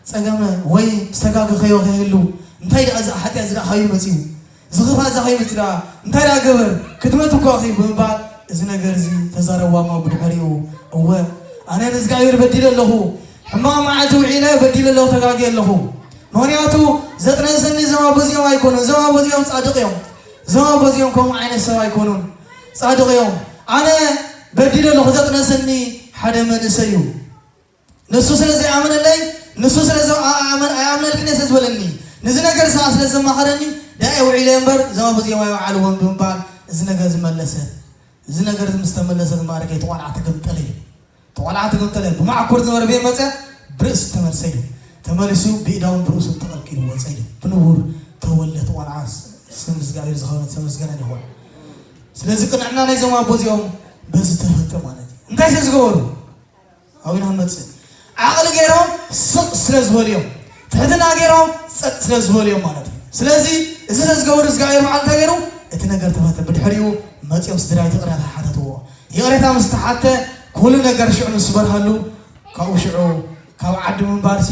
ጸገም ወይ ዝተጋገኸዮ ከይህሉ እንታይ ደኣ እዚ ሓጢኣት እዚ ደኣ ካበይ መጺኡ? እዚ ክፋእ እዚ ካበይ መጺኡ ደኣ? እንታይ ደኣ ገበር? ክትመት እኮ ኢኺ" ብምባል እዚ ነገር እዚ ተዛረብዋ እሞ ብድሕሪኡ፣ "እወ፣ ኣነ ንእግዚኣብሔር በዲለ ኣለኹ፣ ሕማቕ መዓልቲ ውዒለ በዲለ ኣለኹ፣ ተጋግየ ኣለኹ። ምኽንያቱ ዘጥነሰኒ እዞም ኣቦ እዚኦም ኣይኮኑን፣ እዞም ኣቦ እዚኦም ጻድቕ እዮም፣ እዞም ኣቦ እዚኦም ከምኡ ዓይነት ሰብ ኣይኮኑን፣ ጻድቕ እዮም። ኣነ በዲለ ኣለኹ፣ ዘጥነሰኒ ሓደ መንእሰይ እዩ። ንሱ ስለ ዘይኣመነለይ፣ ንሱ ስለ ዘ-፣ ኣ-፣ ኣመን-፣ ኣይኣምነልክን እየ ስለ ዝበለኒ፣ ንዚ ነገር ስኻ ስለ ዘማኸረኒ፣ ደኣ ውዒለ እምበር፣ እዞም ኣቦ እዚኦም ኣይወዓልዎን" ብምባል እዚ ነገር ዝመለሰ። እዚ ነገር እዚ ምስ ተመለሰ ድማ፣ "ኣረገ፣ እቲ ቆልዓ ተገምጠለ እዩ። እቲ ቆልዓ ተገምጠለ፣ ብመዓኮር ዝነበረ ቤት መጸ፣ ብርእሱ ተመልሰ" ኢሉ። ተመሊሱ ብኢዳውን ብርእሱን ተቐልቂሉ ወጸ ኢሉ። ብንቡር ተወልደ፣ እቲ ቆልዓ ስ-፣ ስም እግዚኣብሔር ዝኸነ ተመስገነ ይኹን። ስለዚ ቅንዕና ናይዞም ኣቦ እዚኦም በዚ ተፈልጠ ማለት እዩ። እንታይ ስለ ዝገበሩ? ኣብና ንመጽእ። ዓቕሊ ገይሮም ስቕ ስለ ዝበሉ እዮም። ትሕትና ገይሮም ጸጥ ስለ ዝበሉ እዮም ማለት እዩ። ስለዚ እዚ ስለ ዝገበሩ እግዚኣብሔር በዓል እንታይ ገይሩ? እቲ ነገር ተፈተ። ብድሕሪኡ መጺኦም ስድራ ቤት ይቕሬታ ሓተትዎ። ይቕሬታ ምስ ተሓተ ኩሉ ነገር ሽዑ ምስ በርሃሉ ካብኡ ሽዑ ካብ ዓዲ ምንባርሲ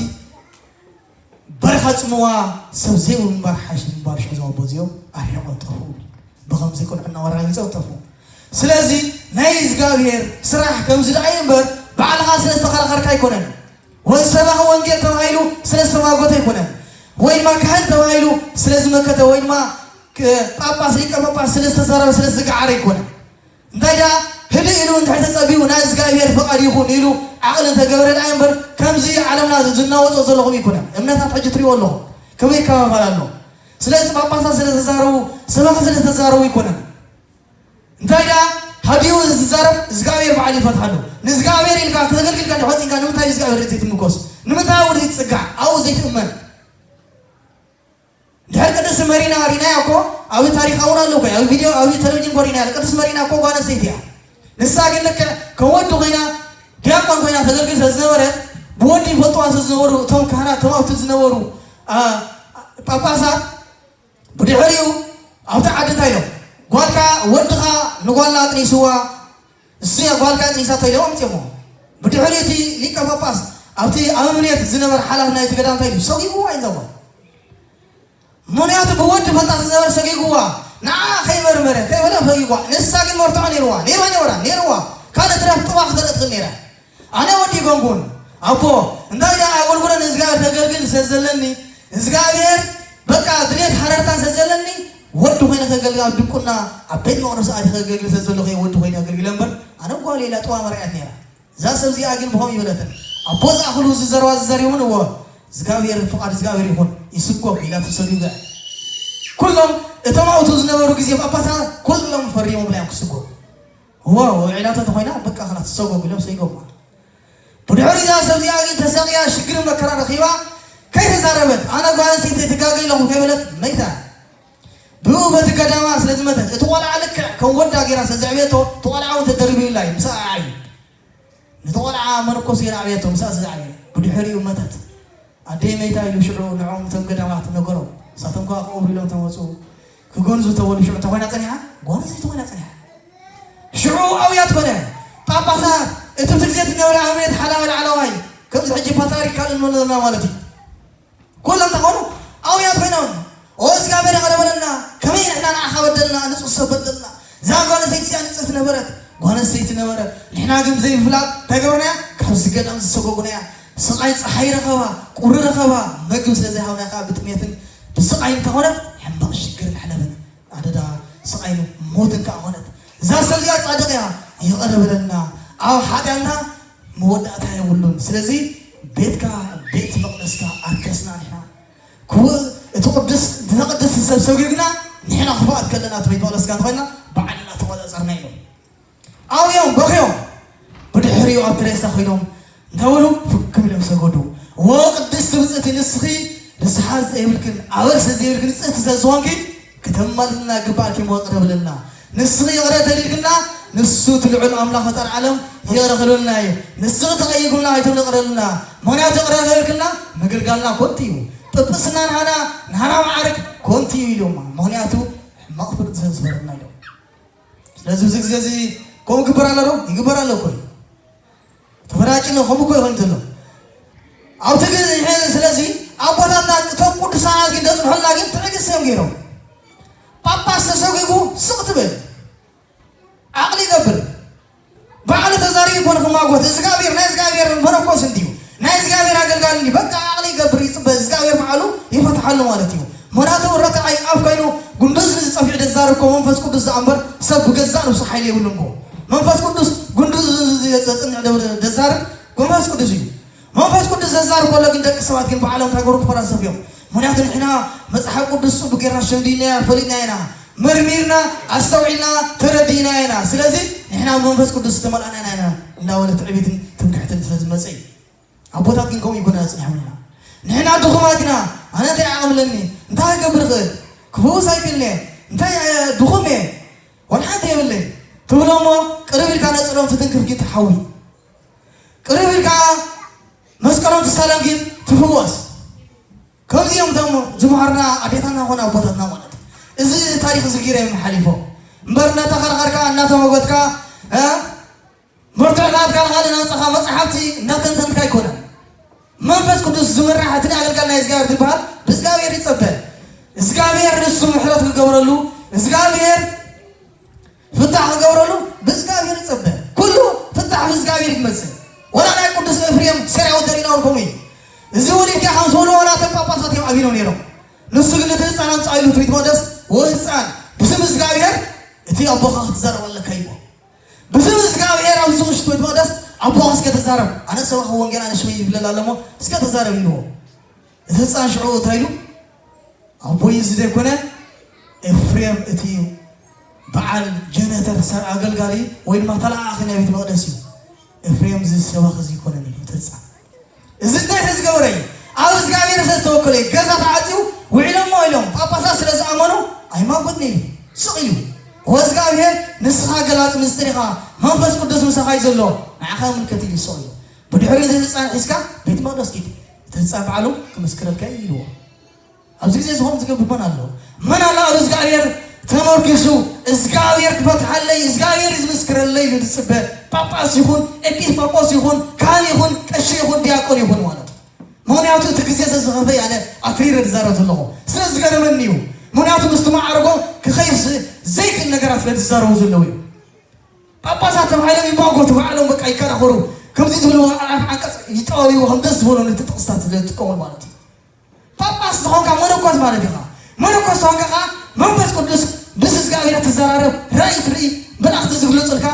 በረኻ ጽምዋ ሰብ ዘይብሉ ምንባር ሓይሽ ምንባር ሽዑ እዞም ኣቦ እዚኦም ኣርሒቖም ጠፍኡ። ብኸምዚ ቅንዕና ኣረጋጊጾም ጠፍኡ። ስለዚ ናይ እግዚኣብሔር ስራሕ ከምዚ ደኣ እዩ እምበር ባዕልኻ ስለ ዝተኸራኸርካ ኣይኮነን። ወይ ሰባኺ ወንጌል ተባሂሉ ስለ ዝተማጎተ ኣይኮነን። ወይ ድማ ካህን ተባሂሉ ስለ ዝመከተ ወይ ድማ ክ-፣ ጳጳስ ሊቀ ጳጳስ ስለ ዝተዛረበ ስለ ዝተገዓረ ኣይኮነን። እንታይ ደኣ ህድእ ኢሉ እንድሕር ተጸቢቡ ናይ እግዚኣብሔር ፍቓድ ይኹን ኢሉ ዓቕሊ እንተገበረ ደኣ እምበር ከምዚ ዓለምና ዝናወጾ ዘለኹም ኣይኮነን። እምነታት ሕጂ ትሪእዎ ኣለኹም ከመይ ይከፋፋል ኣሎ። ስለዚ ጳጳሳት ስለ ተዛረቡ ሰባኺ ስለ ተዛረቡ ኣይኮነን። እንታይ ደኣ ሃዲኡ ዝዛረብ እግዚኣብሔር በዓል ይፈትሓሉ። ንእግዚኣብሔር ኢልካ ከተገልግልካ እንድሕር ወጺእካ ንምንታይ እግዚኣብሔር ዘይትምጎስ? ንምንታይ ኣብኡ ዘይትጽጋዕ? ኣብኡ ዘይትእመን? ድሕር ቅድስቲ መሪና ሪናያ እኮ ኣብ ታሪኽ እውን ኣሎ እኮ፣ ኣብ ቪድዮ ኣብ ቴሌቪዥን እኮ ሪናያ። ቅድስቲ መሪና እኮ ጓል ኣንስተይቲ እያ። ንሳ ግን ልክዕ ከም ወዲ ኮይና ዲያቆን ኮይና ተገልግል ስለ ዝነበረት ብወዲ ይፈልጥዋ ስለ ዝነበሩ እቶም ካህናት እቶም ኣብቲ ዝነበሩ አ፣ ጳጳሳት ብድሕሪኡ ኣብቲ ዓዲ እንታይ ኢሎም ጓልካ ወድኻ ንጓልና ኣጥኒስዋ እሱ እያ ጓልካ ኣጥኒሳቶ ኢሎም ኣምፅኦሞ። ብድሕሪኡ እቲ ሊቀ ጳጳስ ኣብቲ ኣብ እምነት ዝነበረ ሓላፊ ናይቲ ገዳም እንታይ ኢሉ ሰጊእዋ እዩ እዛ ጓል ምኽንያቱ ብወዲ ፈልጣ ዝነበረ ሰጊግዋ ንዓ ከይመርመረ ከይበለ ፈጊጓ ንሳ ግን መርትዖ ነይርዋ ነይርዋ ነይራ ነይርዋ ካልእ ትረፍ ጥዋ ክተርኢ ትኽእል ነይራ ኣነ ወዲ ጎንጉን ኣቦ እንታይ ደኣ ኣገልግሎ ንእግዚኣብሔር ከገልግል ስለ ዘለኒ እግዚኣብሔር በቃ ድሌት ሓረርታ ስለ ዘለኒ ወዲ ኮይነ ከገልግል ኣብ ድቁና ኣብ ቤት መቕደስ ኣቲ ከገልግል ስለ ዘለኹ ወዲ ኮይነ ከገልግለ እምበር ኣነ ጓል ኢላ ጥዋ መርኣያት ነይራ እዛ ሰብ እዚኣ ግን ብኸምኡ ይበለትን፣ ኣቦ ዝኣኽሉ ዝዘረባ ዝዘርዩውን እወ እግዚኣብሔር ፍቓድ እግዚኣብሔር ይኹን ይስጎም ኢላ ተሰጉገ። ኩሎም እቶም ኣብቱ ዝነበሩ ግዜ ጳጳሳት ኩሎም ፈሪሞምላ እዮም ክስጎሙ። እወ ውዒላቶ ተኾይና በቃ ኸላ ትሰጎም ኢሎም ሰይጎማ። ብድሕሪ እዛ ሰብ እዚኣ ግን ተሰቕያ ሽግርን መከራ ረኺባ ከይተዛረበት ኣነ ጓል ኣንስተይቲ ትጋገ ኣለኹ ከይበለት መይታ። ብኡ በቲ ገዳማ ስለ ዝመተት እቲ ቆልዓ ልክዕ ከም ወዳ ገይራ ስለ ዘዕበየቶ እቲ ቆልዓ እውን ተደርብዩላ እዩ ምስኣ ዓዩ። ነቲ ቆልዓ መነኮስ ገይራ ኣዕበየቶ፣ ምስኣ ስለ ዝዓበየ ብድሕሪኡ መተት ኣደይ መይታ ኢሉ ሽዑ ንዕኦም እቶም ገዳማት ነገሮም። ንሳቶም ከኣ ክቐብሩ ኢሎም ተመጹ። ክገንዙ ተበሉ ሽዑ እንታይ ኮይና ጸኒሓ? ጓል ኣንስተይቲ ኮይና ጸኒሓ። ሽዑ ኣውያት ኮነ። ጳጳሳት እቲ ብቲ ግዜ ዝነበረ ኣበምኔት ሓላዊ ላዕለዋይ ከምዚ ሕጂ ፓትርያርክ ካልእ ንበሎ ዘለና ማለት እዩ። ኩሎም ተኾኑ ኣውያት ኮይኖም ኦ እግዚኣብሔር ይቕረ በለልና ከመይ ንሕና ንዓኻ በደልና ንጹህ ሰብ በደልና እዛ ጓል ኣንስተይቲ እዚኣ ንጽህቲ ነበረት ጓል ኣንስተይቲ ነበረ ንሕና ግን ዘይፍላጥ እንታይ ገበርናያ ካብዚ ገዳም ዝሰጎጉናያ ስቓይ ፀሓይ ረኸባ ቁሪ ረኸባ መግብ ስለ ዘይሃብናያ ከዓ ብጥሜትን ብስቓይን እንተኾነ ሕማቕ ሽግርን ሕለፈት ኣደዳ ስቓይን ሞትን ከዓ ኾነት እዛ ሰብ እዚኣ ጻድቕ እያ ይቕረ በለልና ኣብ ሓጢኣትና መወዳእታ የብሉን። ስለዚ ቤትካ ቤት መቕደስካ ኣርከስና ንሕና ክቡእ እቲ ቅዱስ እቲ ቅድስ ሰብ ሰጒግና ንሕና ክፉኣት ከለና እቲ ቤት መቕደስካ እንተኾይና ባዕልና ተቆጻጸርና ኢሎም ኣብዮም በኽዮም ብድሕሪኡ ኣብቲ ሬሳ ኮይኖም እንታይ በሉ ፍክም ኢሎም ሰገዱ። ወ ቅድስቲ ብፅእቲ ንስኺ ርስሓት ዘይብልክን ኣበርሰ ዘይብልክን ንፅእቲ ስለዝኾንኪ ክተማልድና ግባእኪ እሞ ይቕረ ብለልና ንስኺ ይቕረ ተሊልክና ንሱ እቲ ልዑል ኣምላኽ ፈጣሪ ዓለም ይቕረ ክልልና እዩ። ንስኺ ተቐይምኩልና ኣይትቕረልና። ምኽንያቱ ይቕረ ተበልክልና ምግልጋልና ኮንቲ እዩ። ጵጵስና ንሃና ንሃና መዓርግ ኮንቲ እዩ ኢሎማ። ምኽንያቱ ሕማቕ ፍርዲ ስለ ዝበረና ኢሎም። ስለዚ ብዙ ግዜ እዚ ከምኡ ይግበር ኣሎ ዶ? ይግበር ኣሎ እኮ እዩ። ተፈራጭነ ከምኡ እኮ ይኾን ዘሎ። ኣብቲ ግዜ ስለዚ ኣቦታትና እቶም ቅዱሳናት ግን ዘጽንሑልና ግን ትዕግስቲ እዮም ገይሮም። ጳጳስ ተሰጒጉ ስቕ ትብል ዓቕሊ ይገብር። ባዕሉ ተዛሪቡ ይኮን ክማጎት እግዚኣብሔር ናይ እግዚኣብሔር መነኮስ እንዲዩ ናይ እግዚኣብሔር ኣገልጋሊ እንዲዩ በቃ ዓቕሊ ይገብር ይጽበ እግዚኣብሔር ባዕሉ ይፈትሓሉ ማለት እዩ። ምኽንያቱ ረታዓይ ኣፍ ኮይኑ ጉንዱዝ ንዝጸፊዕ ደዛርብ እኮ መንፈስ ቅዱስ ዝኣምበር ሰብ ብገዛእ ነብሱ ሓይሊ የብሉን እኮ። መንፈስ ቅዱስ ጉንዱዝ ዘጽንዕ ደዛርብ መንፈስ ቅዱስ እዩ። መንፈስ ቅዱስ ዘዛር ከሎ ግን ደቂ ሰባት ግን ባዕሎም እንታይ ገሩ ክፈላሰፉ እዮም። ምክንያቱ ንሕና መፅሓፍ ቅዱስ ፅቡቅ ጌርና ሸምዲናያ ፈሊጥና ኢና፣ መርሚርና ኣስተውዒልና ተረዲእና ኢና። ስለዚ ንሕና መንፈስ ቅዱስ ዝተመልኣና ኢና እንዳበለ ትዕቢትን ትምክሕትን ስለ ዝመፀ እዩ። ኣቦታት ግን ከምኡ ይኮነ ኣፅኒሖምና። ንሕና ድኹማት ኢና። ኣነ እንታይ ዓቕምለኒ እንታይ ክገብር ይኽእል? ክፈውስ ኣይክእልኒ እየ። እንታይ ድኹም እየ። ዋላ ሓንቲ የብለይ ትብሎ እሞ ቅርብ ኢልካ ነፅሎም ትትንክፍ ግን ትሓዊ ቅርብ ኢልካ መስቀሎም ትሳለም ግን ትፍወስ። ከምዚኦም እቶም ዝምሃርና ኣዴታትና ኾነ ኣቦታትና ማለት እዚ ታሪክ ዝጊረ እዮም ሓሊፎ እምበር እናተኸራኸርካ እናተመጎትካ መርትዕታትካ ንኻልእ ናምፀኻ መፅሓፍቲ እናተንተንካ ኣይኮነን። መንፈስ ቅዱስ ዝምራሕ እቲ ኣገልጋል ናይ እግዚኣብሔር ዝበሃል ብእግዚኣብሔር ይፀበ። እግዚኣብሔር ንሱ ምሕረት ክገብረሉ እግዚኣብሔር ፍታሕ ክገብረሉ ብእግዚኣብሔር ይጸበ። ኩሉ ፍታሕ ብእግዚኣብሔር ይመጽእ። ወላ ናይ ቅዱስ ኤፍሬም ሰራዊት ደሪና እውን ከምኡ እዩ። እዚ ወሊድካ ከም ዝብሉ ወላ እቶም ጳጳሳት እዮም ኣቢሎም ነይሮም። ንሱ ግን ነቲ ህፃን ኣምፅኣ ኢሉ እቲ ቤት መቅደስ ወህፃን ብስም እግዚኣብሔር እቲ ኣቦኻ ክትዛረብ ኣለካ ይዎ። ብስም እግዚኣብሔር ኣብዚ ውሽጢ ቤት መቅደስ ኣቦኻ እስከ ተዛረብ። ኣነ ሰባኺ ወንጌል ኣነ ሽመይ ይብለል ኣለሞ እስከ ተዛረብ ይልዎ። እቲ ህፃን ሽዑ እንታይ ኢሉ ኣቦይ እዚ ዘይኮነ ኤፍሬም እቲ በዓል ጀነተር ሰር ኣገልጋሊ ወይ ድማ ተለኣኣኺ ናይ ቤት መቕደስ እዩ። ኤፍሬም እዚ ሰባኺ እዚ ይኮነን ኢሉ ተጻ እዚ እንታይ ስለ ዝገበረ እዩ? ኣብ እግዚኣብሔር ስለ ዝተወከለ እዩ። ገዛ ተዓፅዩ ውዒሎሞ ኢሎም ጳጳሳት ስለ ዝኣመኑ ኣይማጎትኒ ኢሉ ስቕ ኢሉ ወእግዚኣብሔር ንስኻ ገላፂ ምስጢር ኢኻ መንፈስ ቅዱስ ምሳኻ እዩ ዘሎ ንዓኻ ምልከት ኢሉ ስቕ ኢሉ ብድሕሪኡ እዚ ህፃን ሒዝካ ቤት መቕደስ ኪድ እቲ ህፃን በዓሉ ክምስክረልካ እዩ ኢልዎ። ኣብዚ ግዜ ዝኾም ዝገብር መን ኣሎ? መን ኣሎ ኣብ እግዚኣብሔር ተመርኪሱ እግዚኣብሔር ክፈትሓለይ እግዚኣብሔር ዝምስክረለይ ኢሉ ዝፅበ ጳጳስ ይኹን ኤጲስቆጶስ ይኹን ካህን ይኹን ቀሺ ይኹን ዲያቆን ይኹን ማለት እዩ። ምክንያቱ እቲ ግዜ ስለዝኸፈ ያለ ኣክሪረ ዝዛረብ ዘለኹ ስለ ዝገረመኒ እዩ። ምክንያቱ ምስቲ ማዕርጎ ክኸይድ ዘይክእል ነገራት ስለ ዝዛረቡ ዘለዉ እዩ። ጳጳሳት ተባሂሎም ይማጎቱ ባዕሎም በቃ ይከራኸሩ ከምዚ ዝብልዎ ዓፍ ዓንቀፅ ይጠዋውይዎ ከም ደስ ዝበሎ ነቲ ጥቕስታት ዝጥቀሙ ማለት እዩ። ጳጳስ ዝኾንካ መነኮስ ማለት ኢኻ። መነኮስ ዝኾንካ ከዓ መንፈስ ቅዱስ ምስ እግዚኣብሔር ትዘራረብ ራእይ ትርኢ መላእክቲ ዝግለፁልካ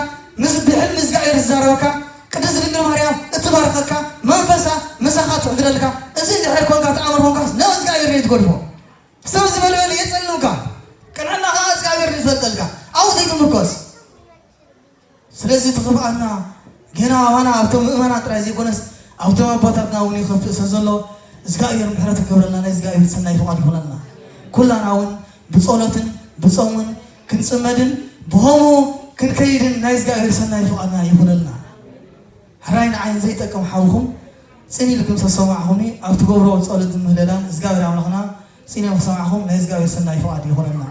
ምስ ብሕልሚ እግዚኣብሔር ዝዛረበካ ቅድስት ድንግል ማርያም እትባርኸካ መንፈሳ ምሳኻ ትሕድረልካ እዚ እንድሕር ኮንካ ተኣምር ኮንካ ናብ እግዚኣብሔር ዶ ትገድፎ ሰብ ዝበለበለ የፀልምካ ቅንዕና ከዓ እግዚኣብሔር ይፈልጠልካ ኣብኡ ዘይትምርኮስ ስለዚ እቲ ክፍኣትና ገና ኣባና ኣብቶም ምእመናን ጥራይ ዘይኮነስ ኣብቶም ኣቦታትና እውን ይኸፍእ ስለ ዘሎ እግዚኣብሔር ምሕረት ክገብረልና ናይ እግዚኣብሔር ሰናይ ፍቓድ ይኹነልና። ኩላና እውን ብጸሎትን ብጾምን ክንጽመድን ብኸምኡ ክንከይድን ናይ እግዚኣብሔር ሰናይ ፍቓድና ይኹነልና። ሕራይ ንዓይን ዘይጠቅም ሓውኹም ጽን ኢልኩም ሰሰማዕኹምኒ ኣብ ትገብሮ ጸሎትን ምህለላን እግዚኣብሔር ኣምላኽና ጽን ኢልኩም ክሰማዕኹም ናይ እግዚኣብሔር ሰናይ ፍቓድ ይኹነልና።